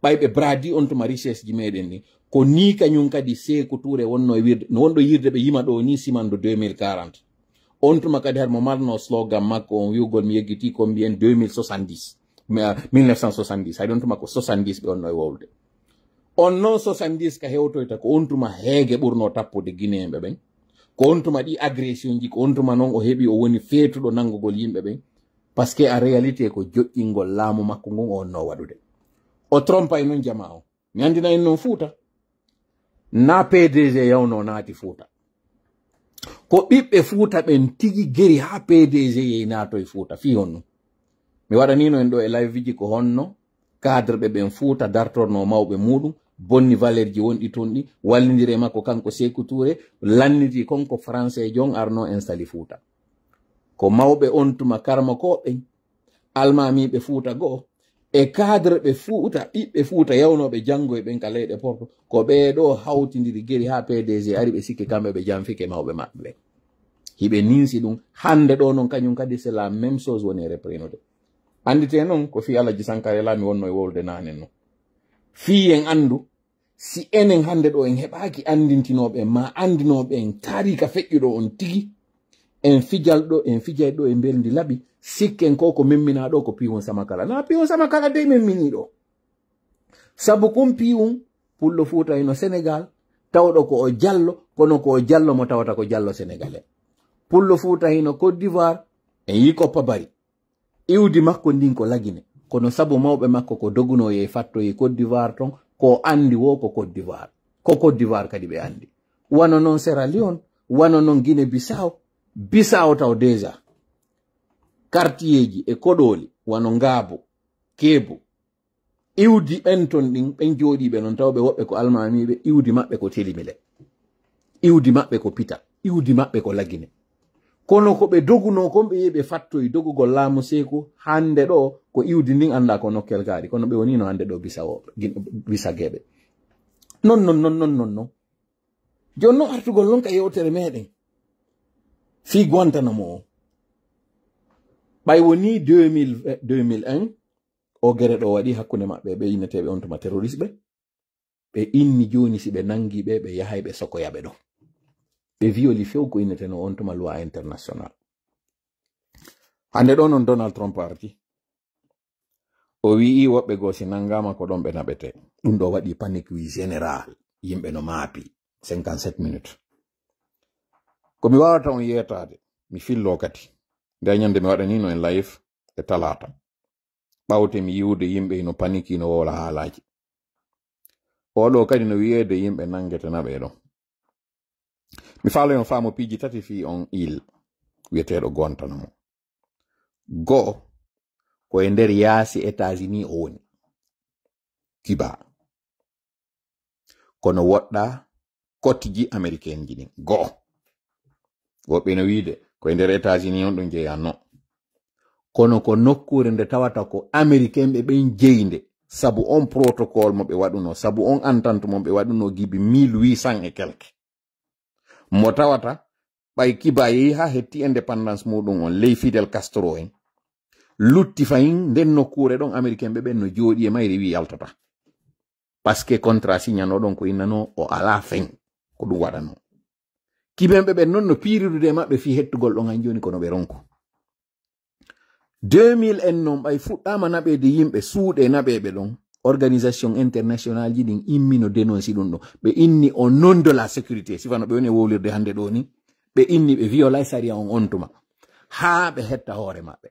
Ɓay ɓe bradi on tuma richesse ji meɗen ɗin. Ko nii kañum kadi Seeku Tuure wonno e wirde, no wonɗo yirde ɓe yima ɗoo nii simandu deux mille quarante. On tuma kadi har mo marno slogan makko on wi'ugol mi yeggitii combien deux mille soixante-dix. Mais, ah, mille neuf cent soixante-dix. Hay ɗon tuma ko soixante-dix ɓe onno e wowlude. On non soixante-dix ka hewtoyta ko on tuma heege ɓurno tappude Guinéen ɓe ɓen. Ko on tuma ɗi agression ji, ko on tuma non o heɓi o woni feetuɗo nanngugol yimɓe ɓen. Parce que en réalité ko joƴƴingol laamu makko ngun o wonno waɗude. O trompay non jamaa on. Mi anndina en non Fuuta. Na P D G yawno naati Fuuta. Ko ɓiɓɓe Fuuta ɓen tigi geri haa P D G yehi naatoy Fuuta. Fii honno? Mi waɗanino en ɗoo e live ji ko honno cadre ɓe ɓen Fuuta dartorno mawɓe muɗum, bonni valeur ji wonɗi ton ɗi, wallindiri e makko kanko Seeku Tuure, lanniti kon ko français jon arno instali Fuuta. Ko mawɓe on tuma karmakooɓe ɓen, almaamiiɓe Fuuta goo, E cadre ɓe Fuuta, ɓiɓɓe Fuuta yawnooɓe janngoy ɓen ka leyɗe Porto, ko ɓee ɗoo hawtindiri geri haa P D G ari, ɓe sikki kamɓe ɓe janfike mawɓe maɓɓe ɓen. Hiɓe ninsi ɗum. Hannde ɗoo non, kañum kadi, c'est la même chose woni e reprenude. Annditee non, ko fii Alaji Sankara Laami wonnoo e wowlude naanen non. Fii en anndu, si enen hannde ɗoo en heɓaaki anndintinooɓe en, maa anndinooɓe en taariika feƴƴuɗo on tigi, en fijal ɗo, en fijay ɗo e mbelndi laɓi, sikken ko ko memmina ɗo ko Piwun Samakala. Na Piwun Samakala dey memmini ɗo. Sabu kun Piwun, Pullo Fuuta hino Senegal, tawɗo ko o Jallo, kono ko o Jallo mo tawata ko Jallo Senegalais. Pullo Fuuta hino Côte d'Ivoire, en yi ko pabari. Iwdi makko ndin ko Lagine, kono sabu mawɓe makko ko dogunoo e fattoyi Côte d'Ivoire ton, ko andi wo ko Côte d'Ivoire. Ko Côte d'Ivoire kadi ɓe andi. Wano non Sierra Leone, wano non Guinée Bissau, Bissau taw déjà. Quartierji e koɗooli, wano Ngaabu, Keebu. Iwdi ɓen ton ɗin, ɓen jooɗiiɓe non, taw ɓe woɓɓe ko almaamiiɓe, iwdi maɓɓe ko Telimile. Iwdi maɓɓe ko Pita, iwdi maɓɓe ko Lagine. Kono ko ɓe dogunoo kon, ɓe yehi ɓe fattoyi dogugol laamu Seeku, hannde ɗo ko iwdi ndin anndaa ko nokkel kaari, kono ɓe wonino hannde ɗo Bisawo-, Gin-, Bisageeɓe. Non, non, non, non, non, non. Jooni non artugol non ka yewtere meɗen fii Guantanamo o. Ɓay woni deux mille, eh, deux mille un, o gere ɗo waɗi hakkunde maɓɓe, ɓe inneteeɓe on tuma terroriste ɓe. Ɓe inni jooni si ɓe nangi ɓe, ɓe yahay ɓe sokoya ɓe ɗon. Ɓe violi few ko inneteno on tuma loi international. Hannde ɗo non Donald Trump arti. O wi'i woɓɓe goo si nangama ko ɗon ɓe naɓete. Ɗum ɗo waɗi panique, wi général. Yimɓe no maapi. Cinquante-sept minutes. Ko mi wawata on yeetaade, mi fillo kadi. Nde ñande mi waɗanino en live e talaata. Ɓawte mi yiwde yimɓe hino paniki, hino wowla haalaaji. Oɗo kadi no wiyeede yimɓe nangete naɓe ɗon. Mi faalo on faamo piiji tati fii on île wiyeteeɗo Guantanamo. Go'o, ko e nder yaasi États-Unis o woni. Cuba. Kono woɗɗa kotiji Americain ji ɗin. Go'o. Woɓɓe no wiide ko e nder États-Unis on ɗum jeyanno. Kono ko nokkuure nde tawata ko Americain ɓe ɓen jeyi nde. Sabu on protocole mo ɓe waɗuno, sabu on entente mo ɓe waɗuno gibi mille huit cents et quelque. Mo tawata ɓay Cuba yehi haa hetti indépendance muɗum on ley Fidel Castro en. Lutti fayin nden nokkuure ɗon Americain ɓe ɓen no jooɗi e mayre wi yaltata. Parce que contrat signano ɗon ko innano o ala fen ko ɗum waɗano. Cubain ɓe ɓen non no piiridude e maɓɓe fii hettugol ɗon han jooni kono ɓe ronku. Deux mille en non ɓay fuɗɗama naɓeede yimɓe suuɗe naɓeeɓe ɗon. Organisation international ji ɗin immino dénonci ɗum ɗon. Ɓe inni au nom de la sécurité. Sifano ɓe woni e wowlirde hannde ɗo ni. Ɓe inni ɓe violay sariya on on tuma. Haa ɓe hetta hoore maɓɓe.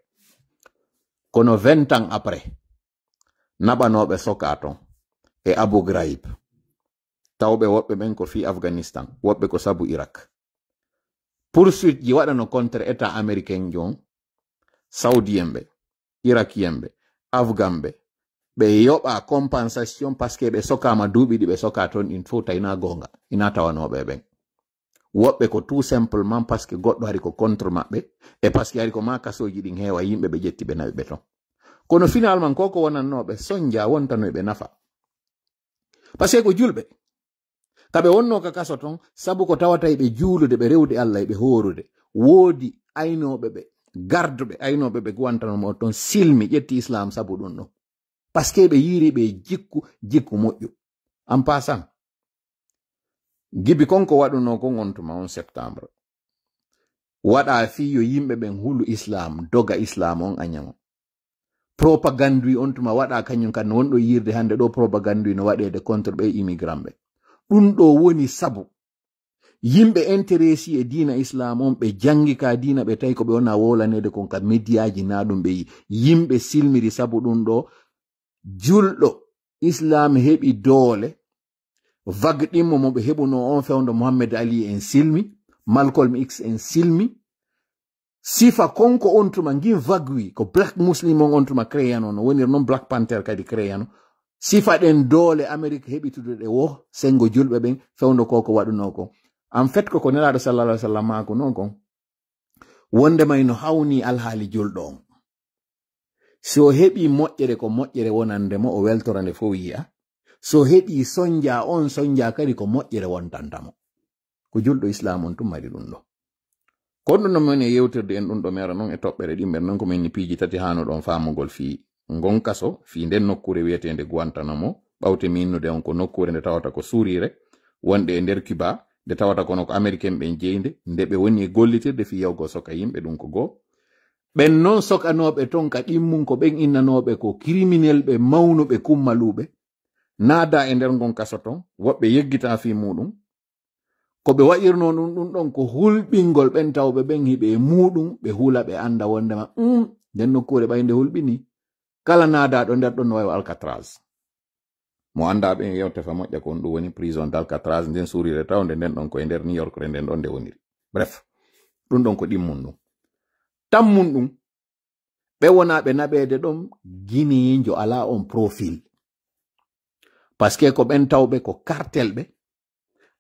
Kono vingt ans après, naɓanooɓe soka ton e Abu Ghraib. Tawɓe woɓɓe ɓen ko fii Afghanistan, woɓɓe ko sabu Irak. Poursuite ji waɗano contre État américain jon, Saoudien ɓe, Irakien ɓe, Afghan ɓe, ɓe yoɓa compensation parce que ɓe sokama duuɓi ɗi ɓe soka ton ɗin fof tawi na goonga, ina tawanooɓe ɓen. Woɓɓe ko tout simplement parce que goɗɗo hari ko contre maɓɓe, e parce que hari ko ma kasooji ɗin heewa yimɓe ɓe ƴetti ɓe nawi ɓe ton. Kono finalement ko ko wonannooɓe sonja wontanoy ɓe nafa. Parce que ko julɓe. Ka ɓe wonno ka kaso ton, sabu ko tawata e ɓe juulude, ɓe rewde Allah, e ɓe hoorude. Woodi aynooɓe ɓe, garduɓe, aynooɓe ɓe Guantanamo ton silmi, ƴetti Islam sabu ɗum ɗon. Parce que ɓe yiiri ɓe jikku, jikku moƴƴu. En passant, gibi kon ko waɗuno kon on tuma on septembre. Waɗa fii yo yimɓe ɓen hulu Islam, doga Islam on añamo. Propagande on tuma waɗa kañum kan no wonɗo yiirde hannde ɗo propagande no waɗeede contre ɓe immigrant ɓe. Ɗum ɗo woni sabu yimɓe intéressé e diina Islam on ɓe janngi ka diina ɓe tawi ko ɓe wona wowlaneede kon ka mediaji na ɗum ɓe yi. Yimɓe silmiri sabu ɗum ɗo julɗo Islam heɓi doole. Vague ɗimmo mo ɓe heɓuno on fewndo Mohammed Ali en silmi, Malcolm X en silmi. Sifa konko on tuma ngin vague wi ko Black Muslim on on tuma créyano no wonir non Black Panther kadi créyano. Sifa ɗen doole Amérique heɓitude ɗe wo sengo julɓe ɓen fewndo ko ko waɗuno kon. En fait ko ko Nelaaɗo sallallahu alaihi wasallam maaku non kon. Wonde may no hawni alhaali julɗo on. Si o heɓii moƴƴere, ko moƴƴere wonande mo, o weltora nde fof yiya. So heɓii sonja, on sonja kadi ko moƴƴere wontanta mo. Ko julɗo Islaam on tun mari ɗum ɗo. Ko ɗum ɗo min e yewtirde en ɗum ɗo mera noon e toɓɓere ɗimɓe noon ko min ni piiji tati haanuɗon faamugol fii ngon kaso, fii nden nokkuure wiyeteende Guantanamo, ɓawte mi innude on ko nokkuure nde tawata ko suuriire, wonde e nder Cuba, nde tawata kono ko Ameriken ɓen jeyi nde, nde ɓe woni e gollitirde fii yawgol soka yimɓe ɗum ko goo. Ɓen noon sokanooɓe ton ka ɗimmun ko ɓen innanooɓe ko kiriminelɓe mawnuɓe kummaluuɓe, naada e nder ngon kaso ton, woɓɓe yeggitaa fii muuɗum, ko ɓe waɗirnoo ɗum, ɗum ɗon ko hulɓingol ɓen tawɓe ɓen hiɓe e muuɗum, ɓe hula, ɓe annda wondema, um, nden nokkuure ɓay nde hulɓinii, kala naadaaɗo nder ɗon no wayi wa Alcatraz. Mo anndaa ɓen yewte fa moƴƴa ko honɗum woni prison d'Alcatraz, nden suuriire tawnde nden ɗon ko e nder New York re nden ɗon nde woniri. Bref, ɗum ɗon ko ɗimmun ɗum. Tammun ɗum, ɓe wonaa ɓe naɓeede ɗon Gineyenjo alaa on profil. Parce que ko ɓen tawɓe ko cartel ɓe,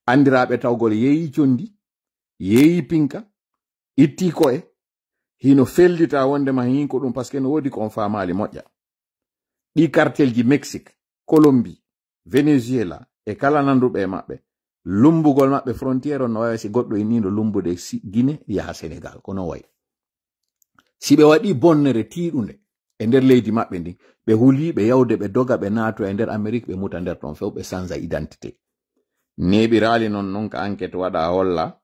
anndiraaɓe tawgol yeeyi condi, yeeyi pinka, itti ko'e, hino fellita wondema hin ko ɗum, parce que no woodi ko on faamaali moƴƴa. Ɗi cartelji Mexique, Colombie, Venezuela, e kala nanduɓe e maɓɓe, lumbugol maɓɓe frontière on no wawi si goɗɗo inniino lumbude si-, Guinée yaha Sénégal, ko non wayi. Si ɓe waɗi bonnere tiiɗunde e nder leydi maɓɓe ndin, ɓe huli, ɓe yawde, ɓe doga, ɓe naato e nder Amérique, ɓe muta nder ton few, ɓe sanza identité. Neeɓiraali non, non ka enquête waɗa holla,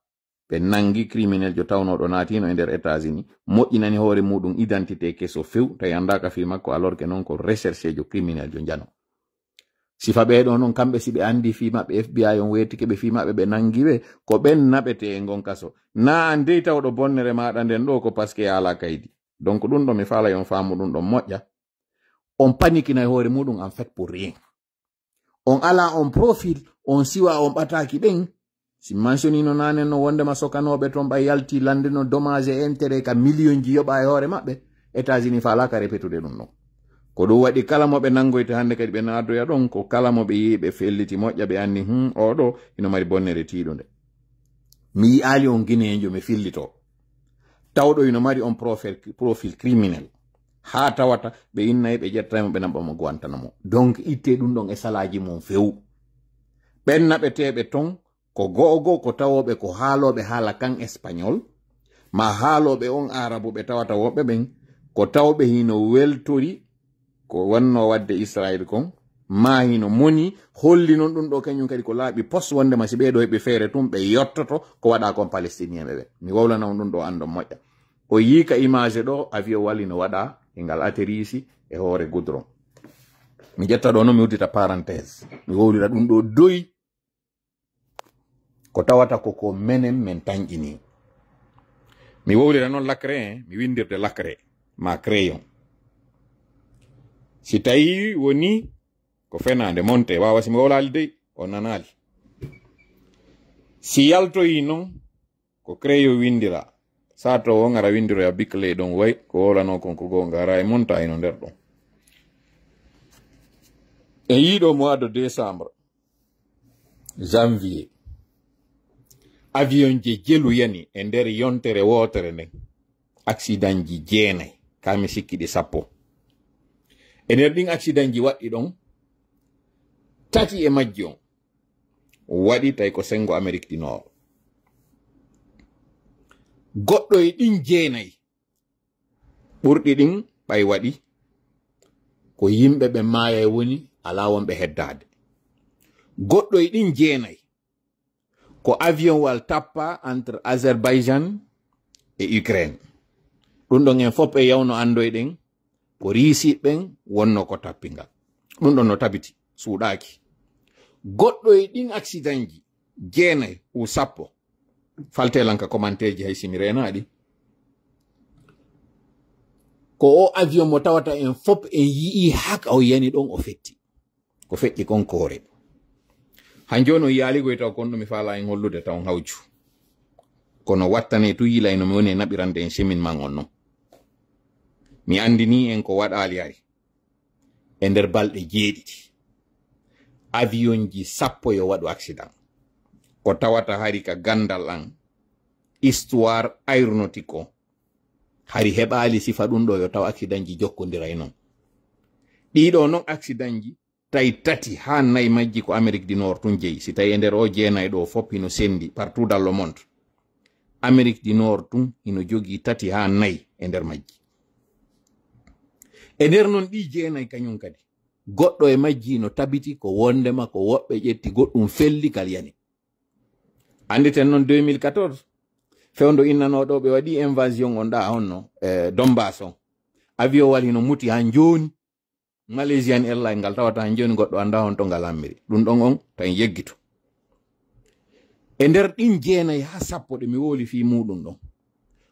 ɓe nangi crimineljo tawnooɗo naatiino e nder États-Unis, moƴƴinani hoore muuɗum identité keso few, tawi anndaaka fii makko, alors que non ko recherchejo crimineljo njano. Sifa ɓee ɗoo non, kamɓe si ɓe anndi fii maɓɓe, F B I on weetike ɓe fii maɓɓe, ɓe nangi ɓe, ko ɓen naɓetee e ngon kaso. Naa an dey tawɗo bonnere maaɗa nden ɗoo ko parce que a alaa kaydi. Donc ɗum ɗo mi faalay on faamu ɗum ɗon moƴƴa. On panikinay hoore muuɗum en fait pour rien. On alaa on profil, on siwa on ɓataaki ɓen. Si mentionino naane no wondema sokanooɓe ton ɓay yalti lande no dommage et intérêt ka miliyonji yoɓa e hoore maɓɓe. États-Unis faalaaka repetude ɗum ɗon. Ko ɗum waɗi kala mo ɓe nangoyta hannde kadi ɓe naadoya ɗon, ko kala mo ɓe yi'i ɓe felliti moƴƴa, ɓe anni, "Hmm, oo ɗoo hino mari bonnere tiiɗunde." Mi yi'aali on Gineyenjo mi fillitoo. Tawɗo hino mari on profil, profil criminel. Haa tawata ɓe innay ɓe ƴettay mo ɓe naɓa mo Guantanamo. Donc itte ɗum ɗon e salaaji mum few. Ɓen naɓeteeɓe ton ko go'o go'o ko tawooɓe ko haalooɓe haala kan espagnol, maa haalooɓe on aarabu ɓe tawata woɓɓe ɓen ko tawɓe hino weltori ko wonnoo waɗde Israayel kon, maa hino moni, holli non ɗum ɗo kañum kadi ko laaɓi pos wondema si ɓee ɗo heɓi feere tun ɓe yottoto ko waɗa kon Palestinien ɓe ɓe. Mi wowlana on ɗum ɗo anndon moƴƴa. O yii ka image ɗo avion wali no waɗa e ngal atterrisse e hoore goudron. Mi ƴetta ɗo non mi uddita parenthèse. Mi wowlira ɗum ɗo doy ko tawata ko ko menen men tanƴini. Mi wowlira noon lakre, mi windirde lakre ma crayon. Si tawi woni ko fenaande monte, wawa si mi wowlaali dey, o nanaali. Si yaltoyi noon, ko crayon windira. Sato o ngara windiroya bikle ɗon way, ko wowlanoo kon ko goonga, hara e monta ino nder ɗon. E yiɗo mois de décembre, janvier, avion je jelu yani e nder yontere wootere nden. Accident ji jeenay, kaa mi sikki ɗi sappo. E nder ɗin accident ji waɗɗi ɗon, tati e majji on waɗi tawi ko senngo Amérique du Nord. Goɗɗo e ɗin jeenay ɓurɗi ɗin ɓay waɗi ko yimɓe ɓe maayay woni alaa wonɓe heddaade. Goɗɗo e ɗin jeenay ko avion wal tappa entre Azerbaïdjan e Ukraine. Ɗum ɗon en fof e yawno anndoyɗen ko Riisi ɓen wonno ko tappingal. Ɗum ɗon no tabiti, suuɗaaki. Goɗɗo e ɗin accident ji jeenay ou sappo, falte lan ka commentaire ji hay si mi reenaaɗi. Ko o avion mo tawata en fof en yi'i haka o yani ɗon o fetti. Ko feƴƴi kon koore. Han jooni on yaaligoy taw kon ɗum mi faala en hollude taw hawju. Kono wattane tu yilay no mi woni e naɓirande en chemin man on non. Mi anndini en ko waɗaali hari. E nder balɗe jeeɗiɗi, avion ji sappo yo waɗu accident. Ko tawata hari ka ganndal an, histoire aéronautique o, Hari heɓaali sifa ɗum ɗo yo taw accident ji jokkondiray noon. Ɗiɗo noon accident ji, tawi tati haa nayi majji ko Amérique du Nord tun jeyi. Si tawi e nder o jeenayi ɗo fof hino sendi partout dans le monde, Amérique du Nord tun hino jogii tati haa nayi e nder majji. E nder noon ɗi jeenayi kañum kadi, goɗɗo e majji no tabiti ko wondema ko woɓɓe ƴetti goɗɗum felli kal yani. Annditen noon deux mille quatorze, fewndo innanoo ɗo ɓe waɗi invasion on ɗa honno, e, Donbass on. Avion wal hino muti haa jooni. Malaysian Airlines ngal tawata haa jooni goɗɗo anndaa honto ngal hammiri. Ɗum ɗon on tan yeggito. E nder ɗin jeenayi haa sappo ɗe mi wowli fii muuɗum ɗon,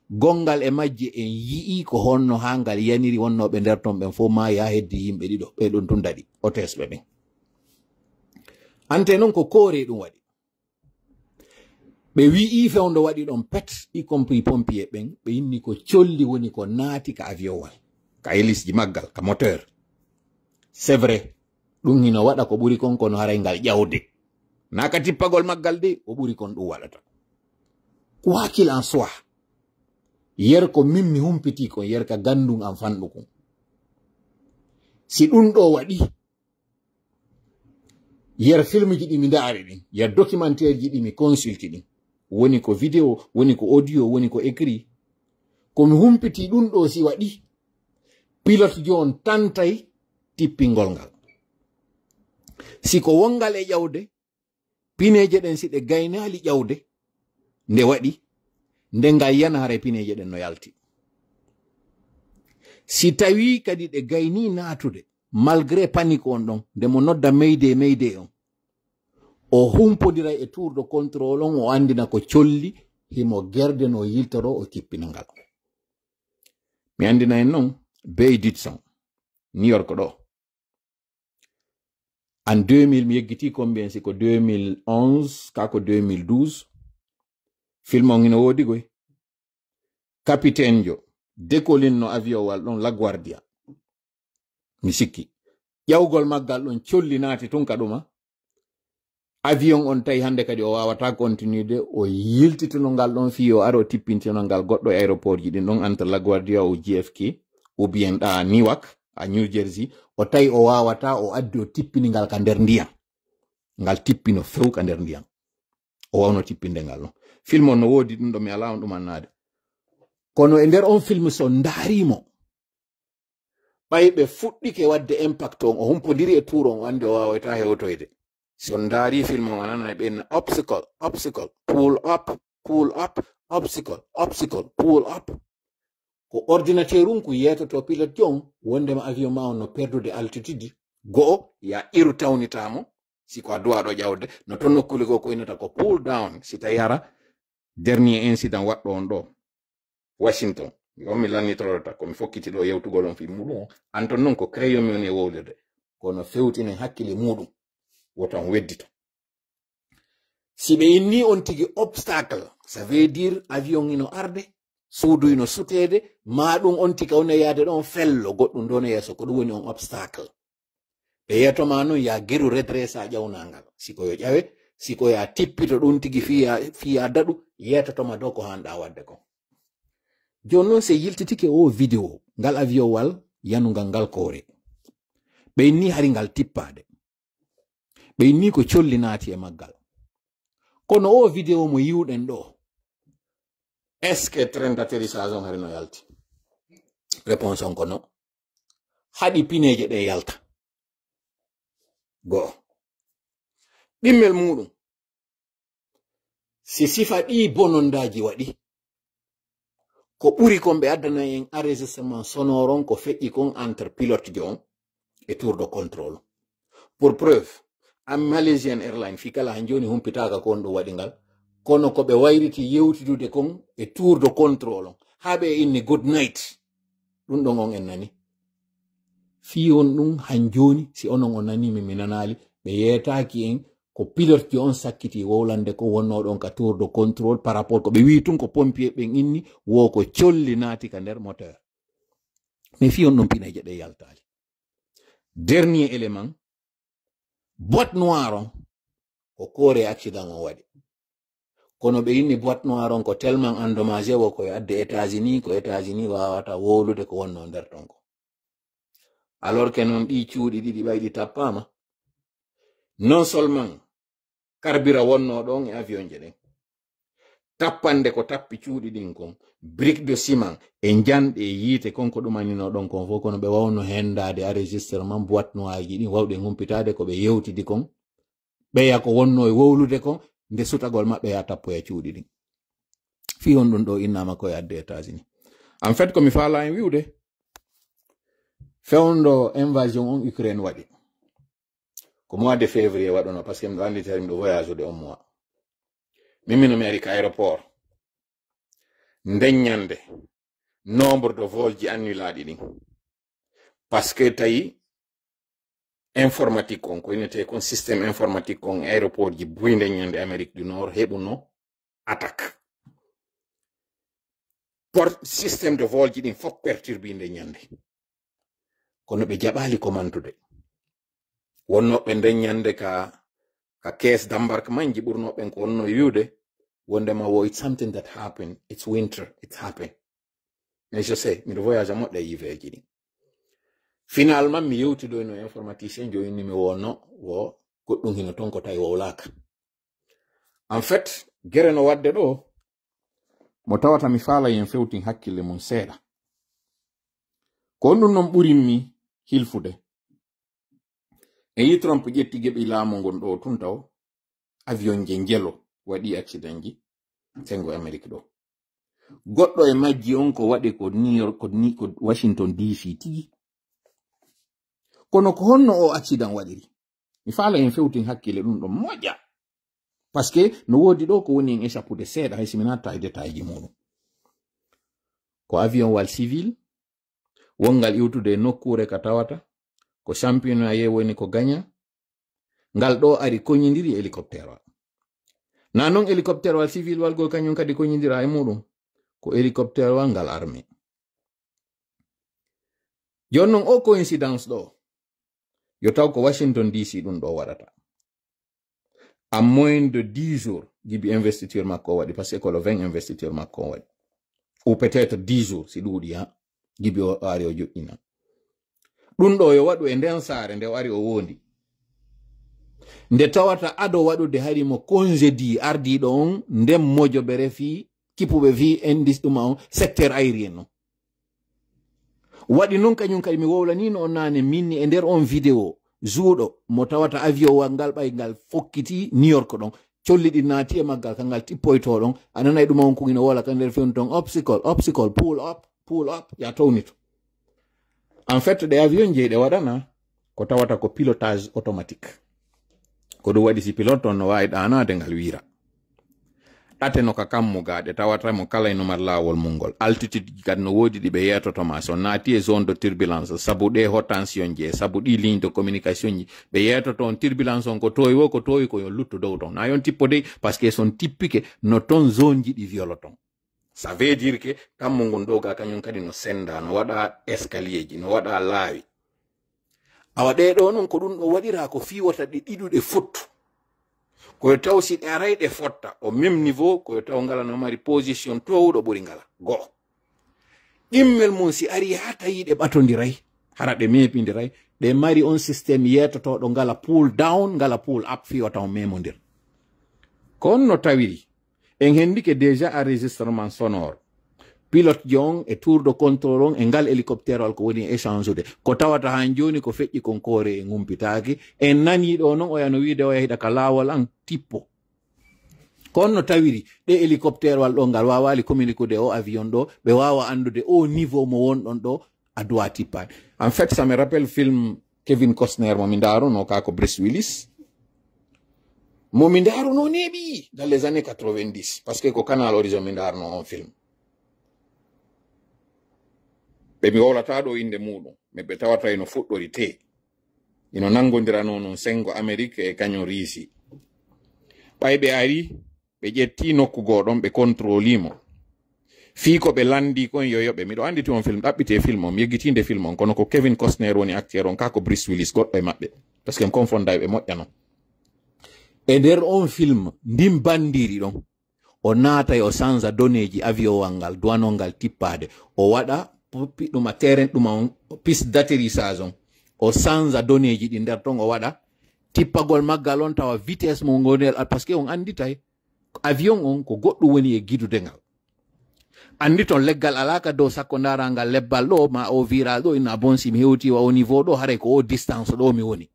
gonngal e majje en yi'ii ko honno haa ngal yaniri, wonnooɓe nder ton ɓen fof maayi haa heddii yimɓe ɗiɗo, ɓe ɗon tun daɗi, hôtesse ɓe ɓen. Ante noon ko Corée ɗum waɗi. Ɓe wi'ii fewndo waɗi ɗon pet, y compris pompier ɓen, ɓe inni ko colli woni ko naati ka avion wal, ka hélice ji maggal, ka moteur. C'est vrai, ɗum hino waɗa ko ɓuri kon, kono haray ngal ƴawde. Naa ka tippagol maggal de, ko ɓuri kon ɗum waɗata. Quoi qu'il en soit, yer ko min mi humpitii kon, yer ka ganndun an fanɗu kun. Si ɗum ɗo waɗi, yer film ji ɗi mi ndaari ɗin, yer documentaire ji ɗi mi consulti ɗin, woni ko vidéo, woni ko audio, woni ko écrit, ko mi humpitii ɗum ɗo si waɗi, pilote jo on tantay tippingol ngal. Si ko wonngal e ƴawde, pineeje ɗen si ɗe gaynaali ƴawde, nde waɗi, nde ngal yana haray pineeje ɗen no yalti. Si tawii kadi ɗe gaynii naatude, malgré panique on ɗon, nde mo nodda mayday, mayday on, o humpodiray e tour de contrôle on, o anndina ko colli, himo gerde no yiltoro, o tippina ngal. Mi anndina en noon, Bay Dudson, New York ɗo. En deux mille, mi yeggitii combien, si ko deux mille onze, ka ko deux mille douze, film on hino woodi goy. Capitaine jo, décoline no avion wal ɗon LaGuardia. Mi sikki. Ƴawgol maggal ɗon colli naati tun ka ɗuma. Avion on tawi hannde kadi o waawataa continude, o yiltituno ngal ɗon fii o aro tippintino ngal goɗɗo e aéroport ji ɗin ɗon entre LaGuardia ou J F K, ou bien ɗa Newark, à New Jersey, o tawi o waawataa, o addi o tippini ngal ka nder ndiyam. Ngal tippino few ka nder ndiyam. O wawno tippinde ngal ɗon. Film on no woodi ɗum ɗo, mi alaa on ɗum annaade. Kono e nder on film so ndaari mo, ɓay ɓe fuɗɗike waɗde impact on, o humpodiri e tour on, o anndi o waawaytaa hewtoyde. Si on ndaari film on, a nanay ɓe inna obstacle, obstacle, pull up, pull up, obstacle, obstacle, pull up. Ko ordinateur un ko yeetoto pilote on, wondema avion ma on no perdude altitude, go'o, ya iru tawnitaa mo, si ko a duwaaɗo ƴawde, no ton nokkuuli goo ko innata ko pull down, si tawi hara dernier incident waɗɗo on ɗo. Washington. Yo mi lannitorota ko mi fokkiti ɗo yewtugol on fii muɗum on. An ton non ko crayon mi woni e wowlirde. Kono fewtinen hakkile muɗum. Woto on weddito. Si ɓe inni on tigi obstacle, ça veut dire avion ino arde, suudu ino suteede, maa ɗum on tigi woni yaade ɗon fello, goɗɗum ɗon e yeeso, ko ɗum woni on obstacle. Ɓe yeeto ma non ya geru redressa ƴawnangal. Si ko yo ƴawe, si ko ya tippito ɗum tigi fiya, fiya daɗu, yeetoto ma dow ko hanɗa waɗde kon. Jooni non se yiltitike o vidéo, ngal avion wal yanungal ngal Koore. Ɓe inni hari ngal tippaade. Ɓe inni ko colli naati e maggal. Kono o vidéo mo yiwɗen ɗo, est-ce que train d'atterrissage on hari no yalti? Réponse on ko non. Haɗi pineeje ɗe yalta. Go'o. Ɗimmel muɗum, si sifa ɗi bonondaaji waɗi, ko ɓuri kon ɓe addana en enregistrement sonore on ko feƴƴi kon entre pilote jo on e tour de contrôle. Pour preuve, am Malaysian Airlines fii kala han jooni humpitaaka ko on ɗum waɗi ngal, kono ko ɓe wayriti yewtidude kon e tour de contrôle on, haa ɓe inni good night. Ɗum ɗon on en nani. Fii on ɗum han jooni, si onon on nani mi, mi nanaali, ɓe yeetaaki en ko pilote jo on sakkiti wowlande ko wonnoo ɗon ka tour de contrôle par rapport ko ɓe wii tun ko pompier ɓen inni, wo ko colli naati ka nder moteur. Mais fii on ɗum pineeje ɗe yaltaali. Dernier élément, boîte noire on, ko Koore accident on waɗi. Kono ɓe inni boîte noire on ko tellement endommagé, wo koye adde États-Unis, ko États-Unis wawata wowlude ko wonno nder ton ko. Alors que noon ɗi cuuɗi ɗiɗi ɓay ɗi tappama. Non seulement carburant wonno ɗon e avion je ɗen, tappande ko tappi cuuɗi ɗin kon, brique de ciment e njanɗe e yiite kon, ko ɗumanino ɗon kon fof, kono ɓe wawno hendaade enregistrement boîte noire ji ɗin, wawde humpitaade ko ɓe yewtidi kon, ɓeya ko wonno e wowlude kon, nde sutagol maɓɓe ya tappoya cuuɗi ɗin. Fii on ɗum ɗo innama koye adde États-Unis. En fait, ko mi faala en wi'ude, fewndo invasion on Ukraine waɗi, ko mois de février waɗuno, parce que miɗo anndi tawi miɗo voyage ude on mois. Min mino mi ari ka aéroport. Nden ñande, nombre de vol ji annulaɗi ɗin. Parce que tawi informatique on, ko innete kon système informatique on, aéroport ji buy nden ñande Amérique du Nord heɓuno attaque. Por-, système de vol ji ɗin fof perturbé nden ñande. Kono ɓe jaɓali ko mantude. Wonnoɓe nden ñande ka, ka caisse d'embarquement ji ɓurnoɓen ko wonno wi'ude, wondema wo, it's something that happened, it's winter, it's happened. Mais je sais, miɗo voyage moɗɗe e yiveeji ɗin. Finalement, mi yewtidoyno informaticien, joyinni mi wonno, wo goɗɗum hino ton ko tawi wowlaka. En fait, gere no wadde ɗo, mo tawata mi faala yen fewtin hakkille mum seeɗa. Ko on ɗum non ɓurimmi hilfude. E yi Trump ƴetti geɓi laamu ngon ɗo tun taw, avion je njelo waɗi accident ji, sengo Amérique ɗo. Goɗɗo e majji on ko waɗi ko New York, ko ni, ko Washington D C tigi. Kono ko honno o accident waɗiri? Mi faala en fewtin hakkille ɗum ɗon moƴƴa. Parce que no woodi ɗo ko woni en échappude seeɗa, hay si mi natta e détail ji muɗum. Ko avion wal civil, wongal iwtude e nokkuure ka tawata, ko championnat ye woni ko gaña, ngal ɗo ari koñidiri hélicoptère wal. Na non hélicoptère wal civil wal gol kañum kadi koñidira e muɗum, ko hélicoptère wal ngal armée. Jooni non o coïncidence ɗo, yo taw ko Washington D C ɗum ɗo waɗata. En moins de dix jours, gibi investiture makko o waɗi, parce que ko le vingt investiture makko o waɗi. Ou peut-être dix jours, si ɗuuɗi, ha, gibi o ari o joɗɗina. Ɗum ɗo yo waɗu e nden saare nde o ari o wondi. Nde tawata ado waɗude hari mo congédi ardiiɗo on, nden mojobere fii, kippuɓe fii, indice ɗuma on, secteur aérien non. Waɗi non kañum kadi mi wowlanino on naane minni e nder on vidéo, juuɗo mo tawata avion wa ngal ɓay ngal fokkiti New York ɗon, colli ɗi naati e maggal ka ngal tippoyto ɗon, a nanay ɗuma on ko ina wola ka nder fewni ton, obstacle, obstacle, pull up, pull up, ya townito. En fait, ɗe avion jeyi ɗe waɗana ko tawata ko pilotage automatique. Ko ɗum waɗi si pilote on no waawi ɗaanaade ngal wiira. Ɗate no ka kammu gaa ɗe tawata mo kala ino mari laawol mum ngol. Altitude ji kadi no woodi ɗi ɓe yeetoto ma. So naati e zone de turbulence, sabu ɗe haute tension ji e sabu ɗi ligne de communication ji, ɓe yeetoto on turbulence on ko toowi wo, ko toowi ko yo luttu dow ton. Na yon tippo dey, parce que son tippike no ton zone ji ɗi violoton. Ça veut dire que kammu ngun ɗo ga kañum kadi no senda, no waɗa escalier ji, no waɗa laawi. Awa ɗe ɗo non ko ɗum ɗo waɗira ko fii wota ɗe ɗiɗuɗe fottu. Ko yo taw si ɗe aray ɗe fotta au même niveau, ko yo taw ngala no mari position towuɗo ɓuri ngala. Go. Ɗimmel mum si ari haa tawi ɗe ɓatondiray, hara ɗe meepindiray, ɗe mari on système yeetotoɗo ngala pull down, ngala pull up fii wata on memondir. Ko on no tawiri. En hendike déjà enregistrement sonore. Pilote ji on e tour de contrôle on e ngal hélicoptère wal ko woni échange de. Ko tawata han jooni ko feƴƴi kon koore e ngumpitaaki. En nani ɗo non oya no wiide oya hiɗa ka laawol an tippo. Ko on no tawiri ɗe hélicoptère wal ɗo ngal waawali communiquer de o avion ɗo, ɓe waawa anndude o niveau mo wonɗon ɗo, a doit tippaade. En fait, ça me rappelle film Kevin Costner mo mi ndaaruno ka ko Bruce Willis. Mo mi ndaaruno neeɓi dans les années quatre-vingt-dix, parce que ko Canal Horizon mi ndaaruno on film. Ɓe mi wowlata ɗo innde muɗum, mais ɓe tawata ino fuɗɗori te. Ino nanngondirano non senngo Amérique e kañum Riisi. Ɓay ɓe ari, ɓe ƴetti nokku goo ɗon, ɓe kontroli mo. Fii ko ɓe lanndi kon yoyoɓe. Miɗo annditi on film, ɗaɓɓite film on, mi yeggitinde film on, kono ko Kevin Costner woni acteur on, ka ko Bruce Willis, goɗɗo e maɓɓe. Parce que mi konfonday ɓe moƴƴa non. E nder on film, ndin banndiri ɗon, O naatay, o sanza donneeji avion wal ngal, duwanol ngal tippaade. O waɗa pi-, ɗuma terrain, ɗuma on, piste d'atterrissage on. O sanza donneeji ɗi nder ton, o waɗa tippagol maggal on, tawa vitesse mo ngonel, parce que on annditay avion on ko goɗɗum woni e gidude ngal. Anndi ton leggal alaa ka dow, sakko ndaara ngal lebbal ɗo, ma o virage ɗo, ina bon, si mi hewti wa au niveau ɗo, haray ko o distance ɗo mi woni.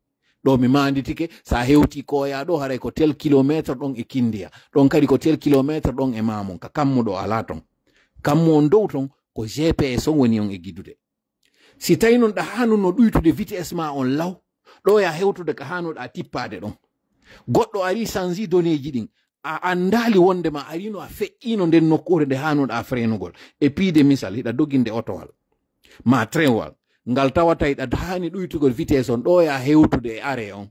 Ɗo mi maanditike, sa hewti koya ɗo, haray ko tel kilomètre ɗon e Kindiya. Ɗon kadi ko tel kilomètre ɗon e Mamon, ka kammu ɗo alaa ton. Kammu on dow ton, ko G P S on woni on e gidude. Si tawi non ɗa haanuno ɗuytude vitesse ma on law, ɗo ya hewtude ka haanuɗa tippaade ɗon. Goɗɗo ari sanzi donneeji ɗin, a anndaali wondema arino a feƴƴino nden nokkuure nde haanuɗa freinugol. E piide misal, hiɗa doginde otowal, ma train wal, ngal tawata hiɗa haani ɗuytugol vitesse on, ɗo ya hewtude e arrêt on.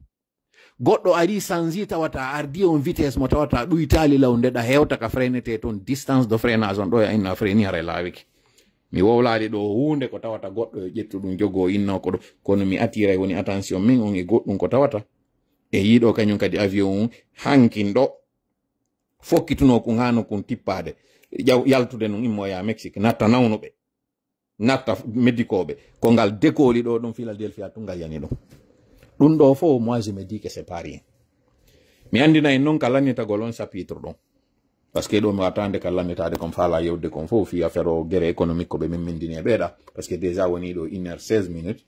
Goɗɗo ari sanzi tawata ardi on vitesse mo tawata ɗuytaali law, nde ɗa hewta ka freinete ton, distance de freinage on, ɗo ya inna freini haray laawike. Mi wowlaali ɗo huunde ko tawata goɗɗo yo ƴettu ɗum jogo inno ko ɗo, kono mi attiray woni attention min on e goɗɗum ko tawata. E yiɗo kañum kadi avion on hankin ɗo fokkituno kun haano kun tippaade. Ƴaw-, yaltude nun immoya Mexique, natta nawnuɓe. Natta médicaux ɓe. Ko ngal décolle ɗo ɗum Philadelphia tun ngal yani ɗum. Ɗum ɗo fof, moi, je me dis que c'est pas rien. Mi anndina en noon ka lannitagol on chapitre ɗon. Parce que ɗo mi wataande ka lannitaade kon faala yewde kon fof, fii affaire o gere économique ko ɓe min mindini e ɓeeɗa. Parce que déjà woni ɗo une heure seize minutes.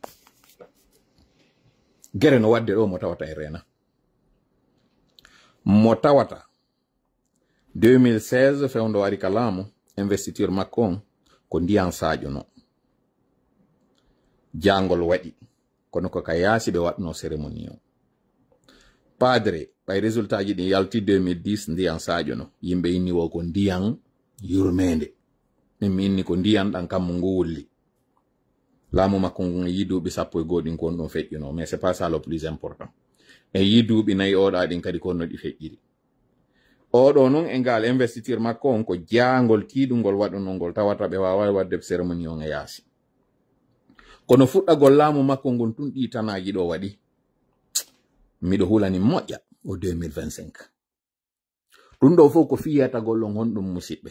Gere no wadde ɗo mo tawata e reena. Mo tawata deux mille seize fewndo ari ka laamu, investiture makko on ko ndiyan saaƴuno. Jaangol waɗi, kono ko ka yaasi ɓe waɗno cérémonie o. Padre, ɓay résultat ji ɗin yalti deux mille dix, ndiyan saaƴuno. Yimɓe inni wo ko ndiyan yurmeende. Min mi inni ko ndiyan ɗan kammu ngu wulli. Laamu makko ngun e yii duuɓi sappo e goo ɗin ko on ɗum feƴƴuno, mais c'est pas ça le plus important. En yii duuɓi nayi oɗa ɗin kadi ko on no ɗi feƴƴiri. Oɗo nun e ngal investiture makko on ko jaangol tiiɗungol waɗunol ngol tawata ɓe waaway waɗde cérémonie on e yaasi. Kono fuɗɗagol laamu makko ngun tun ɗi tanaaji ɗo waɗi. Miɗo hulani moƴƴa o deux mille vingt-cinq. Ɗum ɗo fof ko fiyatagol on honɗum, musiɓɓe?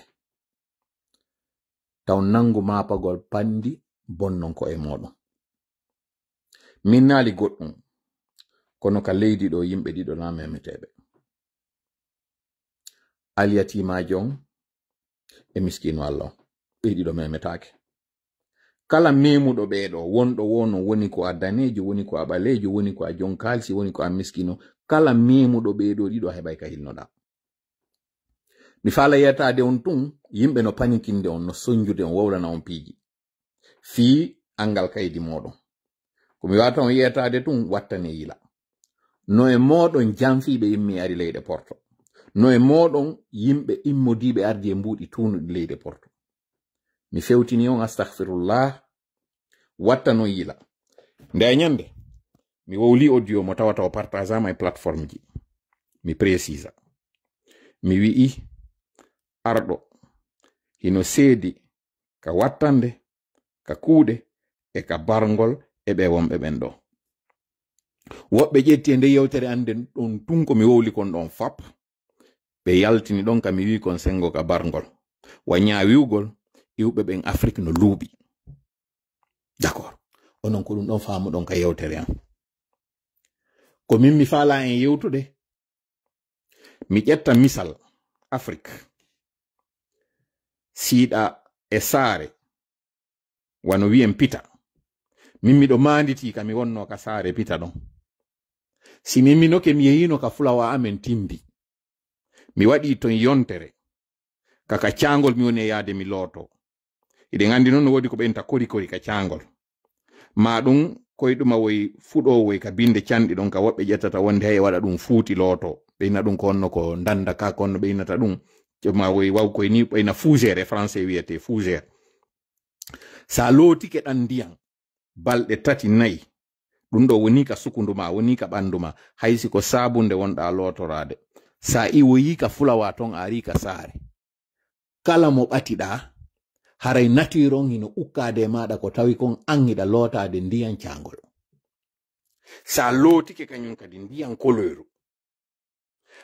Taw nanngu maapagol panndi bonnon ko e mooɗon. Min naali goɗɗum, kono ka leydi ɗo yimɓe ɗiɗo na memeteeɓe. Alyatiimaajo on e miskiino Allah on. Ɓe ɗiɗo memetaake. Kala memuɗo ɓee ɗo, wonɗo wo no woni ko a daneejo, woni ko a ɓaleejo, woni ko a jon kaalisi, woni ko a miskiino, kala memuɗo ɓee ɗo ɗiɗo a heɓay ka hilnoɗaa. Mi faala yeetaade on tun, yimɓe no panikinde on, no sonjude on, wowlana on piiji. Fii anngal kaydi mooɗon. Ko mi waawata on yeetaade tun, wattane yila. No e mooɗon janfiiɓe immi ari leyɗe Porto. No e mooɗon yimɓe immodiiɓe ardi e mbuuɗi tuunuɗi leyɗe Porto. Mi fewtini on, astahfirullah, wattanon yila. Nde ñande, mi wowli audio mo tawata o partageama e plateforme ji. Mi précisa. Mi wi'i, arɗo hino seedi ka wattande, ka kuuɗe, e ka barngol e ɓe wonɓe ɓen ɗo. Woɓɓe ƴetti e nde yewtere an nden ɗon tun ko mi wowli kon ɗon fap. Ɓe yaltini ɗon ka mi wi'i kon sengo ka barngol. Wa ñaawiwgol iwɓe ɓen Afrik no luuɓi. D'accord. Onon ko ɗum ɗon faamuɗon ka yewtere an. Ko min mi faala en yewtude. Mi ƴetta misal Afrik. Siiɗa e saare. Wano wi'en Pita. Min miɗo maanditii ka mi wonno ka saare Pita ɗon. Si min minoke mi yehino ka fulawa amen Timbi. Mi waɗi ton yontere. Ka ka caangol mi woni e yaade mi looto. Hiɗen anndi non no woodi ko ɓe innata kori kori ka caangol. Ma ɗum koy ɗuma woy fuɗo woy ka binde canɗi ɗon ka woɓɓe ƴettata wonde hay e waɗa ɗum fuuti looto. Ɓe inna ɗum ko honno ko ndanda ka ko honno ɓe innata ɗum. Ma woy waw koy ni ɓe inna fougère e français wiyete fougère. Sa lootike ɗan ndiyan balɗe tati, nayi, ɗum ɗo woni ka sukundu ma, woni ka ɓandu ma, hay si ko saabunde wonɗa lootoraade. Sa iwoyi ka fulawa ton, a ari ka saare. Kala mo ɓatiɗa, haray nature on hino ukkaade e maɗa ko tawi kon an hiɗa lootaade ndiyan caangol. Sa lootike kañum kadi ndiyan koleeru.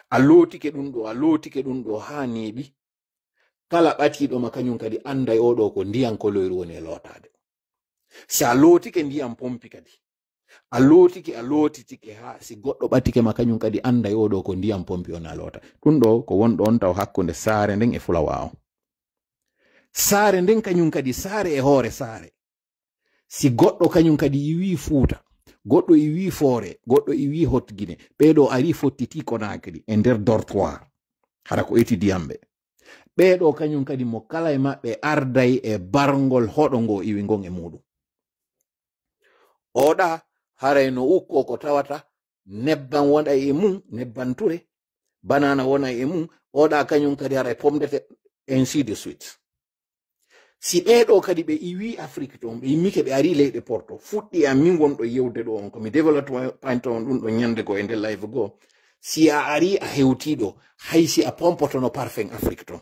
A lootike ɗum ɗo, a lootike ɗum ɗo haa neeɓi. Kala ɓatiiɗo ma kañum kadi annday oɗo ko ndiyan koloyru woni e lootaade. Si a lootike ndiyan pompi kadi, a lootike, a lootitike haa si goɗɗo ɓatike ma kañum kadi annday oɗo ko ndiyan pompi on a loota. Ɗum ɗo ko wonɗo on taw hakkunde saare nden e fulawa on. Saare nden kañum kadi saare e hoore saare. Si goɗɗo kañum kadi iwi Fuuta, goɗɗo iwi Foore, goɗɗo iwi Hot Gine, ɓee ɗo ari fottiti Konakiri e nder dortoir. Hara ko étudiant ɓe. Ɓee ɗo kañum kadi mo kala e maɓɓe arday e barngol hoɗo ngo iwi ngon e muɗum. Oɗa haray no ukko ko tawata nebban wonay e mum, nebban ture, banana wonay e mum, oɗa kañum kadi haray pomme de terre, ainsi de suite. Si ɓee ɗo kadi ɓe iwi Afrique toon, ɓe immike ɓe ari leyɗe porto, fuɗɗi an min wonɗo yewde ɗo on, ko mi développé panta on ɗum ɗo ñande goo e nder live goo. Si a ari a hewti ɗo, hay si a pompotono parfum Afrique toon,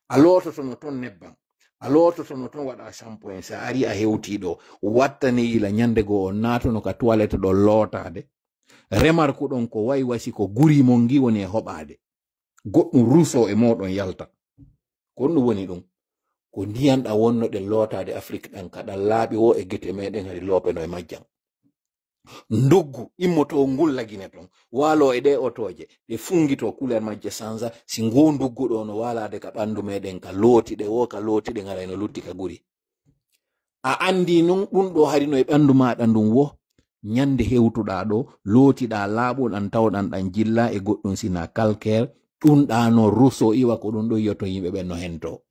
a loototono toon nebban, a loototono toon waɗa shampoing, si a ari a hewti ɗo, wattane yila ñande goo on naatono ka toilette ɗo lootaade, remarque ɗon ko way wasi ko guri mon ngi woni e hoɓaade. Goɗɗum ruso e mooɗon yalta. Ko ɗum woni ɗum. Ko ndiyan ɗan wonnoɗen lootaade Afrik ɗan, ka ɗan laaɓi wo e gite meɗen hari loopeno e majjan. Nduggu immoto ngulla Gine ton, waalo e ɗe otooje, ɗe fungito couleur majje sanza, si ngu nduggu ɗo no waalaade ka ɓandu meɗen, ka looti ɗe wo, ka looti ɗe ngaray no lutti ka guri. A andi non ɗum ɗo hari no e ɓandu maɗa ndun wo. Ñande hewtuɗa ɗo, lootiɗa laaɓuɗan tawɗan ɗan jilla e goɗɗum sina calcaire, ɗum ɗa no ruso iwa ko ɗum ɗo yiyoto yimɓe ɓen no hento.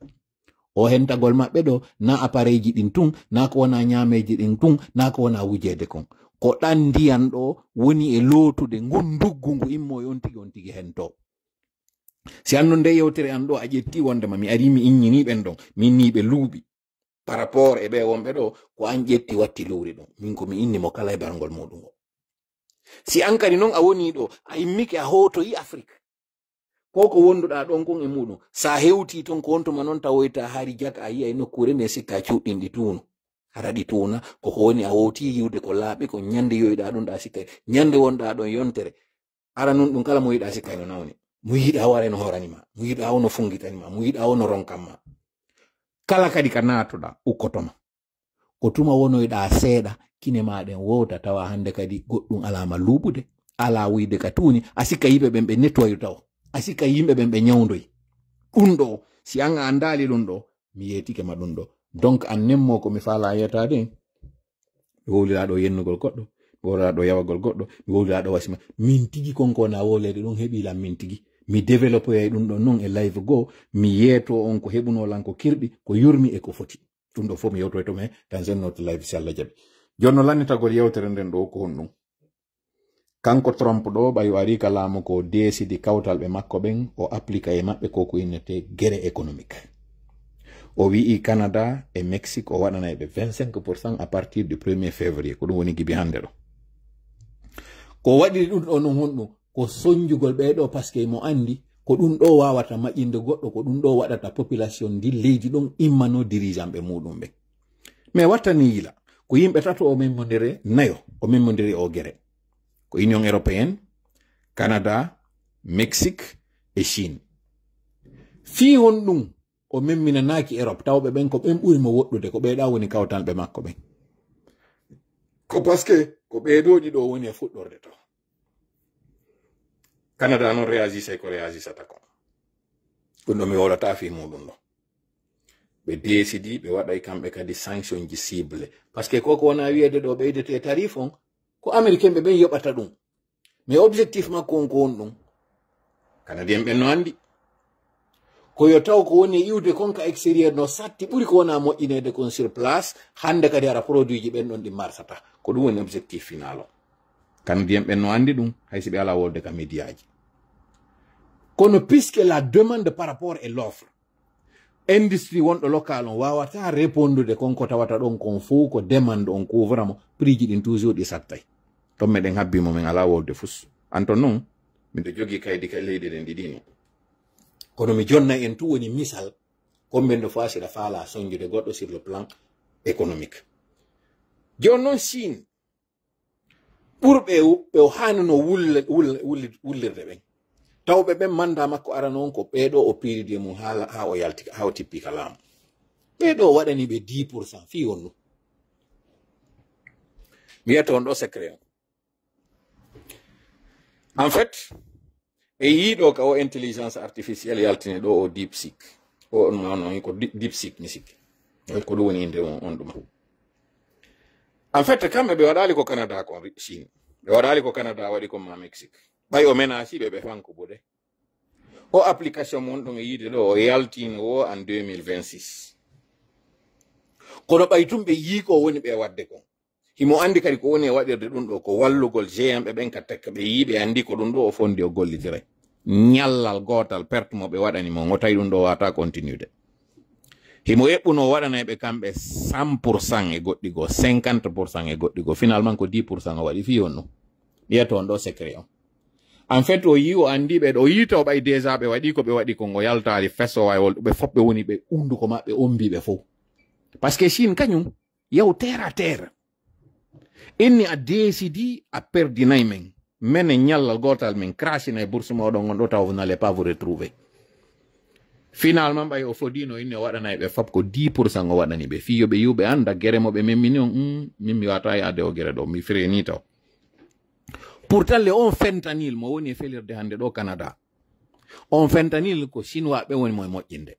O hentagol maɓɓe ɗo, na appareilji ɗin tun, na ko wona ñaameeji ɗin tun, na ko wona wujeede kon. Ko ɗan ndiyan ɗo woni e lootude ngun nduggu ngu immo e on tigi, on tigi hento. Si an non nde yewtere an ɗo a ƴetti wondema mi ari mi inñini ɓen ɗon, min ni ɓe luuɓi. Par rapport e ɓe wonɓe ɗo, ko an ƴetti watti luuri ɗum. Min ko mi inni mo kala e barngol muɗum o. Si an kadi non a woni ɗo, a immike a hotoyi Afrik. Ko ko wonduɗa ɗon kon e muɗum. Sa hewti ton ko wontuma non tawoyta hari jaka a yiya e nokkure nde sikka cuɗɗinɗi tuunu. Hara ɗi tuuna, ko ko woni a wowti yiwde ko laaɓi, ko ñande yoyɗa ɗum ɗa sikka, ñande wonɗa ɗon yontere. Ara nun ɗum kala mo yiɗa sikka no nawni. Mo yiɗa wara no horani ma. Mo yiɗa wono fungitani ma. Mo yiɗa wono ronkan ma. Kala kadi ka naatoɗa, ukkotoma. Ko tuma wonoyɗa seeɗa, kine ma ɗen wowta tawa hande kadi goɗɗum alama luuɓude. Ala wuyde ka tuuni, a sikka yimɓe ɓen ɓe nettoyu taw. A sikka yimɓe ɓen ɓe ñawndoyi. Ɗum ɗo, si an a andaali ɗum ɗo, mi yeetike ma ɗum ɗo. Donc an nemmo ko mi faala yeetaade, mi wowlira ɗo yennugol goɗɗo, mi wowlira ɗo yawagol goɗɗo, mi wowlira ɗo wasima. Min tigi kon ko wona wowleede ɗum heɓi lan min tigi. Mi développé ɗum ɗon non e live goo, mi yeeto on ko heɓuno lan ko kirɗi, ko yurmi e ko foti. Ɗum ɗo fof mi yewtoyto men dans un autre live si Allah jaɓi. Jooni no lannitagol yewtere nden ɗo ko honɗum? Kanko Trump ɗo, ɓay o ari ka laamu ko deesidi kawtalɓe makko ɓen, o applika e maɓɓe ko ko innete guerre économique. O wi'i Canada e Mexique o waɗanay ɓe vingt-cinq pour cent à partir du premier février. Ko ɗum woni gibi hannde ɗo. Ko waɗiri ɗum ɗo non honɗum? Ko sonjugol ɓee ɗo, parce que mo andi ko ɗum ɗo wawata maƴinde goɗɗo, ko ɗum ɗo waɗata population ndi leydi ɗon immano dirigeant ɓe muɗum ɓen. Mais wattani yila, ko yimɓe tato o memodire, nayo o memodire o guerre. Ko Union Européenne, Canada, Mexique e Chine. Fii honɗum o memminanaaki Europe, tawɓe ɓen ko ɓen ɓuri mo woɗɗude, ko ɓee ɗa woni kawtanɓe makko ɓen? Ko parce que ko ɓee ɗo ɗiɗo woni e fuɗɗorde to. Canada non réagissay ko réagissata kon. Ɗum ɗo mi wowlata fii muɗum ɗo. Ɓe deesidi, ɓe waɗay kamɓe kadi sanction ji cible. Parce que ko ko wona wiyeede ɗo ɓeydete tarif on, ko Américain ɓe ɓen yoɓata ɗum. Mais objectif makko on ko honɗum? Canadien ɓen no andi. Ko yo taw ko woni e iwde kon ka extérieur no satti ɓuri ko wona moƴƴineede kon sur place, hannde kadi hara produit ji ɓen ɗon ɗi marsata. Ko ɗum woni objectif final o. Canadien ɓen no andi ɗum, hay si ɓe ala wolde ka média ji. Kono puisque la demande par rapport et l'offre, industrie wonɗo local on wawata répondude kon ko tawata ɗon kon fof ko demande on couvra mo, prix ji ɗin toujours ɗi sattay. Ton meɗen habbi mo, men ala wolde fus. An ton non, miɗo jogii kaydi ka leyɗe ɗen ɗiɗi ni. Kono mi jonna en tu woni misal, combien de fois siɗa faala sonjude goɗɗo sur le plan économique. Jooni non Chine, ɓurɓe ɓe o hanuno wulle-, wulle-, wulle-, wullirde ɓen. Tawɓe ɓen manda makko arano on ko ɓeeɗo o piridi e mum haa, haa o yalti, haa o tippi ka laamu. Ɓeeɗo o waɗani ɓe dix pour cent, fii honɗum? Mi wiyata on ɗo secret on. En fait, ɓe yii ɗo ka o intelligence artificielle yaltini ɗo o DeepSeek. O on ma on ko Deep-, DeepSeek mi sikki. Ko ɗum woni innde on, on ɗuma. En fait, kamɓe ɓe waɗaali ko Canada kon ri-, Chine. Ɓe waɗaali ko Canada waɗi kon ma Mexique. Ɓay o menacii ɓe, ɓe fanko buɗe. O application mon ɗon e yiide ɗo, o yaltino o en deux mille vingt-six. Kono ɓay tun ɓe yii ko woni ɓe waɗde kon. Himo anndi kadi ko woni e waɗirde ɗum ɗo ko wallugol jeyanɓe ɓen ka tekka ɓe yii ɓe anndi ko ɗum ɗo o fondi o gollitiray. Ñallal gootal perte mo ɓe waɗani mo, o tawi ɗum ɗo wata continude. Himo eɓɓuno o waɗanay ɓe kamɓe cent pour cent e goɗɗi goo, cinquante pour cent e goɗɗi goo. Finalement ko dix pour cent o waɗi fii on ɗum. Ɓiyata on ɗo secret on. En fait, o yii o anndi ɓe ɗo, o yii taw ɓay déjà ɓe waɗi ko ɓe waɗi kon, o yaltaali fes o wawi wol, ɓe fof ɓe woni ɓe hunduko maɓɓe ombi ɓe fof. Parce que Chine kañum, yaw terre à terre. Inni a décidi a perdinay men. Men e ñallal gootal men crachina e bourse moɗon on ɗo taw vous n'allez pas vous retrouver. Finalement, ɓay o fodino inni o waɗanay ɓe fab ko dix pour cent o waɗani ɓe. Fii yo ɓe yuɓe annda gere mo ɓe memmini on, mm, min mi wata yaade o gere ɗo, mi freni taw. Pourtant, le on fentanyl mo woni e felirde hannde ɗo Canada. On fentanyl ko Chinois ɓe woni mo e moƴƴinde.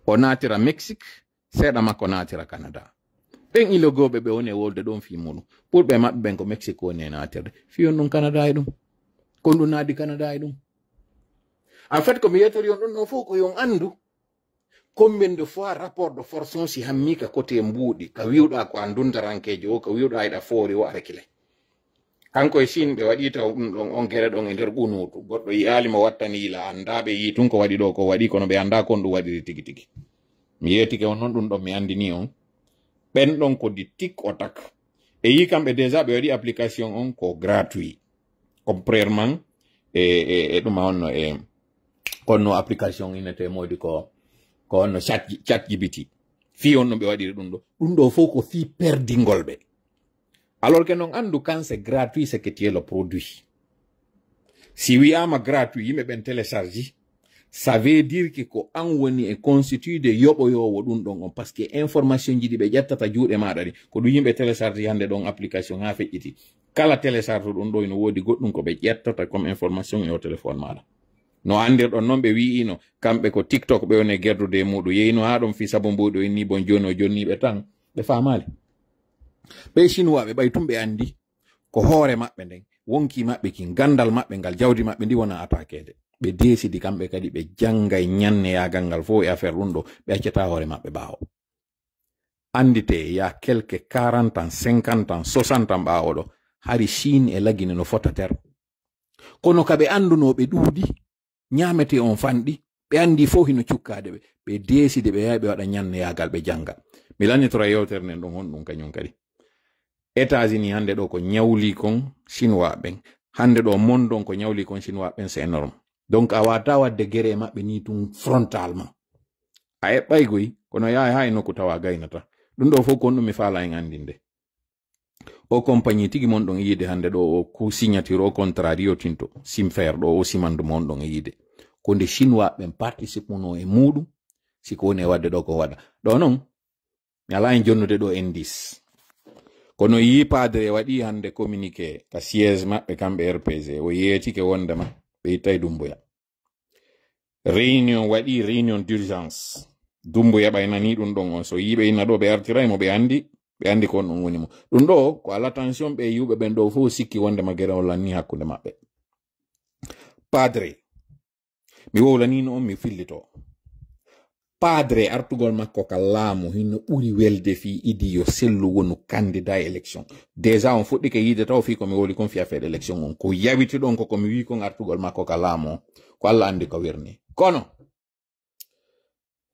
O naatira Mexique, seeɗa makko naatira Canada. Ɓen ilogooɓe ɓe woni e wolde ɗon fii muɗum. Ɓurɓe maɓɓe ɓen ko Mexique woni e naatirde. Fii on ɗum Canada e ɗum. Kon ɗum naadi Canada e ɗum. En fait, ko mi yetori on ɗum ɗo fof ko yon anndu. Combien de fois rapport de force on si hammi ka côté mbuuɗi, ka wiwɗa ko a dundarankeejo o, ka wiwɗa eɗa foori o, a rekile. Kanko e Chine ɓe waɗi taw ɗum ɗon on gere ɗon e nder ɓunuutu. Goɗɗo yi'aali mo wattani yila, anndaa ɓe yii tun ko waɗi ɗo ko waɗi, kono ɓe anndaa kon ɗum waɗiri tigi tigi. Mi yeetike on non ɗum ɗon mi anndini on. Ɓen ɗon ko di tik o tak. E yii kamɓe déjà ɓe waɗi application on ko gratuit. Contrairement e, e, e ɗum a onno e, ko onno application innete moodi ko, ko onno chat, chat G P T. Fii on no ɓe waɗiri ɗum ɗo. Ɗum ɗo fof ko fii perdingol ɓe. Alors que non anndu kan c'est gratuit, ce que tu es le produit. Si wi'ama gratuit, yimɓe ɓen télécharge, ça veut dire que ko an woni e constitude yoɓoyowo ɗum ɗon on, parce que information ji ɗi ɓe ƴettata juuɗe maɗa ɗi, ko ɗum yimɓe télécharge hannde ɗon application haa feƴƴiti. Kala télécharge ɗum ɗo ino woodi goɗɗum ko ɓe ƴettata comme information e o téléphone maɗa. No anndirɗon non ɓe wi'ino, kamɓe ko TikTok ɓe woni e gerdude e muɗum. Yeyno haa ɗon fii sabu mbuɗo inni bon jono jonni ɓe tan, ɓe faamaali. Ɓe Chinois ɓe ɓay tun ɓe anndi ko hoore maɓɓe nden, wonki maɓɓe kin, gandal maɓɓe ngal, jawdi maɓɓe ndi wona attaquede. Ɓe décidi kamɓe kadi ɓe janngay ñanneyaagal ngal fof e affaire ɗum ɗo, ɓe accata hoore maɓɓe ɓaawo. Anndite, il y a quelque quarante ans, cinquante ans, soixante ans ɓaawo ɗo, hari Chine e Lagine no fota ter. Kono ka ɓe anndunoo ɓe ɗuuɗi, ñaamete on fanɗi, ɓe anndi fof hino cukkaade ɓe. Ɓe décidi ɓe yahay ɓe waɗa ñanneyaagal ɓe jannga. Mi lannitora yewtere nden ɗon honɗum kañum kadi. États-Unis hannde ɗo ko ñawli kon Chinois ɓen. Hannde ɗo monde on ko ñawli kon Chinois ɓen, c'est énorme. Donc a wata wadde gere e maɓɓe ni tun frontalement. A eɓɓay goy, kono yahay haa e nokku tawa gaynata. Ɗum ɗo fof ko honɗum mi faala en anndinde. O compagnie tigi mon ɗon e yiide hannde ɗo o ku signature o contrat Rio Tinto, Simfer ɗo o simandu mon ɗon e yiide. Ko nde Chinois ɓen participe no e muɗum, si ko woni e wadde ɗo ko waɗa. Ɗo non, mi alaa en jonnude ɗo indice. Kono yii padre waɗi hannde communiqué ka siège maɓɓe kamɓe R P G, o yeetike wondema ɓe ittay Dumbuya. Réunion waɗi, réunion d'urgence. Dumbuya ɓay nani ɗum ɗon on. So yiiɓe inna ɗo ɓe artiray mo, ɓe andi, ɓe andi ko on ɗum woni mo. Ɗum ɗo ko à l'attention ɓe yiwɓe ɓen ɗo fof sikki wondema gere on lanni hakkunde maɓɓe. Padre, mi wowlanino on, mi fillito. Padre artugol makko ka laamu hino ɓuri welde fii idi yo Sellu wonu candidat e élection. Déjà on fuɗɗike yiide taw fii ko mi wowli kon fii affaire élection on. Ko yawiti ɗon ko ko mi wii kon artugol makko ka laamu on. Ko Allah andi ko wirni. Kono,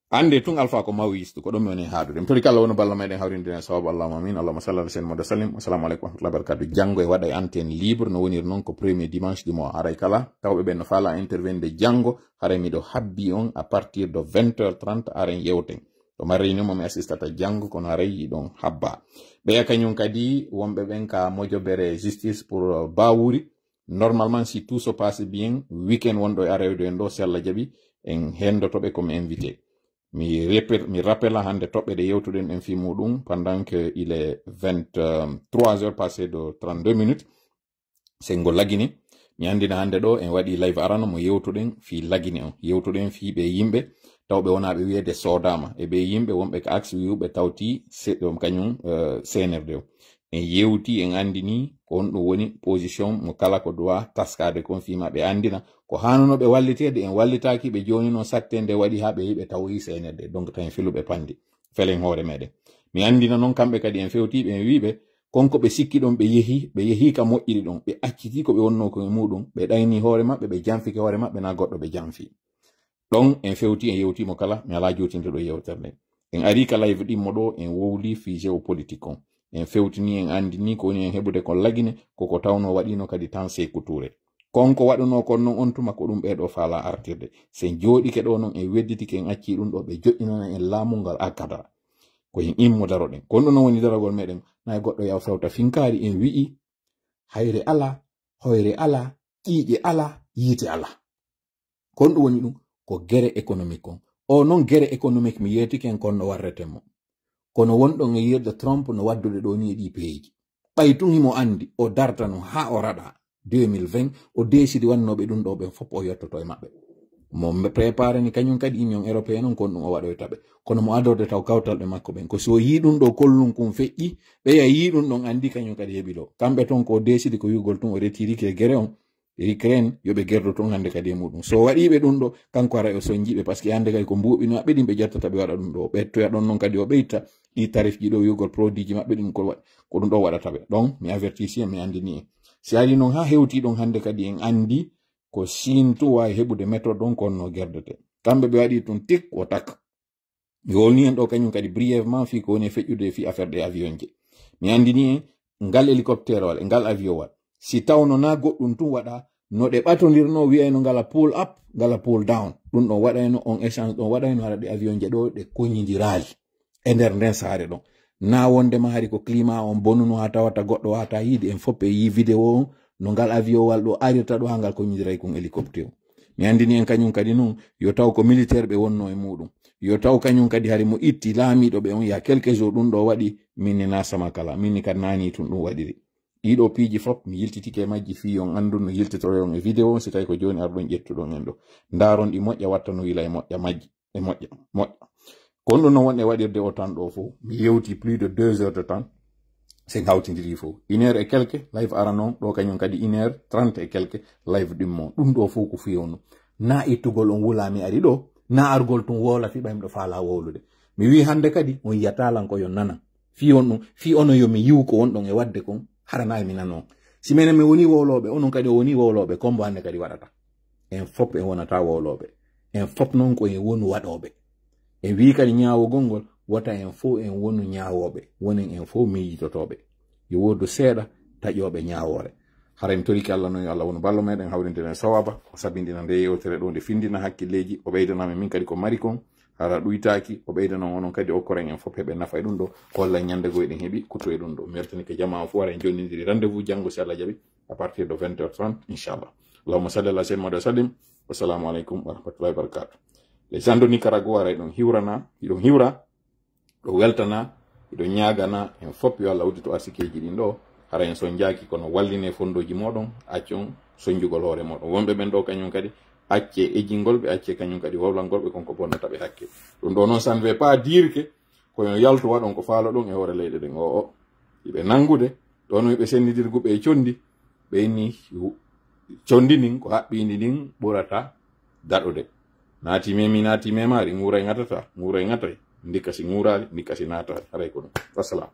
ande tun Alpha ko mawiyistu, ko ɗum mi woni haaɗude. Mi tori kala wonu balla meɗen hawrinde en sababu. Allahumma amin. Allahumma salli ala sayyidina Muhammad wa sallim. Assalamu alaikum wa rahmatullahi wa barakatuh. Janngo e waɗa e antenne libre, no woniri noon ko premier dimanche du mois. Haray kala tawɓe ɓen no faala intervenir janngo, haray miɗo habbi on à partir de vingt heures trente, haren yewten. Ko mari réunion mo mi assistata janngo, kono haray yiɗon habba. Ɓeya kañum kadi wonɓe ɓen ka mojobere Justice pour, euh, Bawuri, Normalement, si tout se passe bien, week-end wonɗo e arewde en ɗo, si Allah jaɓi, en hendoto ɓe comme invité. Mi rappel, mi rappela hannde toɓɓe ɗe yewtuɗen en fii muɗum, pendant que il est vingt-trois heures passées de trente-deux minutes. Senngo Lagine, mi anndina hannde ɗo en waɗi live arano mo yewtuɗen fii Lagine on. Yewtuɗen fii ɓe yimɓe, taw ɓe wonaa ɓe wiyeede soodaama. E ɓe yimɓe wonɓe ka axe wi'uɓe tawti se-, ɗum kañum, eh, C N R D o. En yewti, en anndini ko honɗum woni position mo kala ko duwa taskaade kon fii ma ɓe anndina. Ko haanunoo ɓe walliteede, en wallitaaki ɓe jooni non satte nde waɗi haa ɓe yiɓe tawoyi C N R D. Donc tawi filuɓe panndi. Felen hoore meɗen. Mi anndina non kamɓe kadi en fewti ɓe, en wi'i ɓe, kon ko ɓe sikki ɗon ɓe yehi, ɓe yehi ka moƴƴiri ɗon. Ɓe acciti ko ɓe wonnoo ko e muɗum. Ɓe ɗayni hoore maɓɓe, ɓe janfike hoore maɓɓe, na goɗɗo ɓe janfi. Ɗon en fewti, en yewti mo kala, mi alaa juutinde ɗo yewtere nden. En ari ka live ɗimmo ɗo, en wowli fii géopolitique on. En fewtini, en anndini ko woni en heɓude kon Lagine, ko ko tawno waɗino kadi tan Seeku Tuure. Kon ko waɗunoo kon non on tuma ko ɗum ɓee ɗo faalaa artirde. Si en jooɗike ɗo non en wedditike, en accii ɗum ɗo, ɓe joɗɗinana en laamu ngal alkadara. Ko en immo daroɗen. Kon ɗum non woni daragol meɗen. Nay goɗɗo yaw fewta finkaari en wi'i, hayre alaa, hoyre alaa, ƴiiƴe alaa, yiite alaa. Kon ɗum woni ɗum ko guerre économique kon. O non guerre économique mi yeetike en kon no warrete mo. Kono wonɗon e yi'irde Trump no waddude ɗo ni e ɗi peeji. Ɓay tun himo anndi o dartano haa o raɗa deux mille vingt, o décidi wannooɓe ɗum ɗo ɓen fof o yottoto e maɓɓe. Mo préparé ni kañum kadi Union Européenne on kon ɗum o waɗoyta ɓe. Kono mo adorde taw kawtalɓe makko ɓen. Ko si o yii ɗum ɗo kollum kun feƴƴi, ɓeya yii ɗum ɗon anndi kañum kadi heɓi ɗo. Kamɓe ton ko o décidi ko wi'ugol tun o retirike guerre on. Ukraine, yo ɓe gerdo toon hannde kadi e muɗum. So waɗii ɓe ɗum ɗo, kanko ara o sonjii ɓe, parce que hannde kadi ko mbuuɓi maɓɓe ɗin ɓe ƴettata ɓe waɗa ɗum ɗo. O ɓettoya ɗon noon kadi o ɓeyta ɗi tarifji ɗo wi'ugol produitji maɓɓe ɗin ko wa-, ko ɗum ɗo waɗata ɓe. Donc, mi avertisi en, mi anndinii en. Si arii noon haa hewtii ɗon hannde kadi en anndi ko Siin tun waawi heɓude méthode on ko honno gerdetee. Kamɓe ɓe waɗii tun tik o tak. Mi wolni en ɗo kañum kadi brièvement fii ko woni e feƴƴude fii affaire ɗe avion je. Mi anndini en ngal hélicoptère wal e ngal avion wal. Si tawno na goɗɗum tun waɗa, no ɗe ɓatondirno wi'ayno ngala pull up, ngala pull down. Ɗum ɗon waɗayno on échange ɗon waɗayno hara ɗe avion je ɗo ɗe koñidiraali e nder nden saare ɗon. Na wonde ma hari ko climat on bonuno haa tawata goɗɗo wata yiide en fof e yi vidéo on no ngal avion wal ɗo arirta ɗo haa ngal koñidiray kon hélicoptère. Mi anndini en kañum kadi nun, yo taw ko militaire ɓe wonno e muɗum. Yo taw kañum kadi hari mo itti laamiiɗo ɓe on, ya quelques jours ɗum ɗo waɗi, min ni na sama kala, min ni kadi nani tun ɗum waɗiri. Ɗiɗo piiji fof, mi yiltitike e majji fii on anndu no yiltitoron e vidéo on, si tawi ko jooni arɗon ƴettuɗon en ɗo. Ndaaron ɗi moƴƴa, watta no yila e moƴƴa majji, e moƴƴa, moƴƴa. Kon ɗum no won e waɗirde o tan ɗo fof, mi yewti plus de deux heures de temps, sen hawtindiri fof. Une heure et quelques, live ara noon, ɗo kañum kadi une heure trente et quelques, live ɗimmo. Ɗum ɗo fof ko fii on. Na ittugol on wula mi ari ɗo, na argol tun woola fi ɓay miɗo faala wowlude. Mi wi hannde kadi, on yiyata lan ko yo nana. Fii on ɗum, fii onon yo mi yiwu ko wonɗon e waɗde kon, hara na mi nano. Si menen mi woni wowlooɓe, onon kadi o woni wowlooɓe, kombo hannde kadi waɗata. En fof en wonata wowlooɓe. En fof noon ko en wonu waɗooɓe. En wii kadi ñaawogol ngol, wota en fof en wonu ñaawooɓe, wonen en fof miijitotooɓe. Yo woodu seeɗa taƴooɓe ñaawoore. Hara en torike Allah noon yo Allah wonu ballo meɗen, hawrindinen sawaba, o sabindina nde yewtere ɗo, nde findina hakkilleeji, o ɓeydana men min kadi ko mari kon, hara ɗuytaaki, o ɓeydana onon kadi okkoren en fof heɓe nafa e ɗum ɗo, ko Allah ñande goo eɗen heɓi kuto e ɗum ɗo. Mi weltanike jamaa o fof, hara en jonnindiri rendez-vous janngo si Allah jaɓi, à partir de vingt heures trente, inchallah. Allahumma salli ala sayyidina Muhammad wa sallim. Wassalamu aleykum wa rahmatullahi wa barakatuh. Les gens de Nicaragua, hiɗon hiwrana, hiɗon hiwra, ɗo weltana, hiɗon ñaagana, en fof yo Allah uddito arsikeeji ɗin ɗo, hara en sonjaaki kono walline fondooji mooɗon, accon sonjugol hoore mooɗon. Wonɓe ɓen ɗo kañum kadi, accee ejingol ɓe, accee kañum kadi wowlangol ɓe, kon ko bonnata ɓe hakke. Ɗum ɗo noon, ça ne veut pas dire que ko yo yaltu waɗon ko faaloɗon e hoore leyɗe ɗen. O, o, hiɓe nanngude, ɗon hiɓe sennidirguɓe e conndi, ɓe inni hu-, conndi ndin ko haɓɓiindi ndin ɓurata daɗude. Naati memi, naati memaari, ŋuuray ŋatata, ŋuuray ŋatay, ndikka si ŋuuraali, ndikka si naataali. Haray ko ɗum. Wassalam.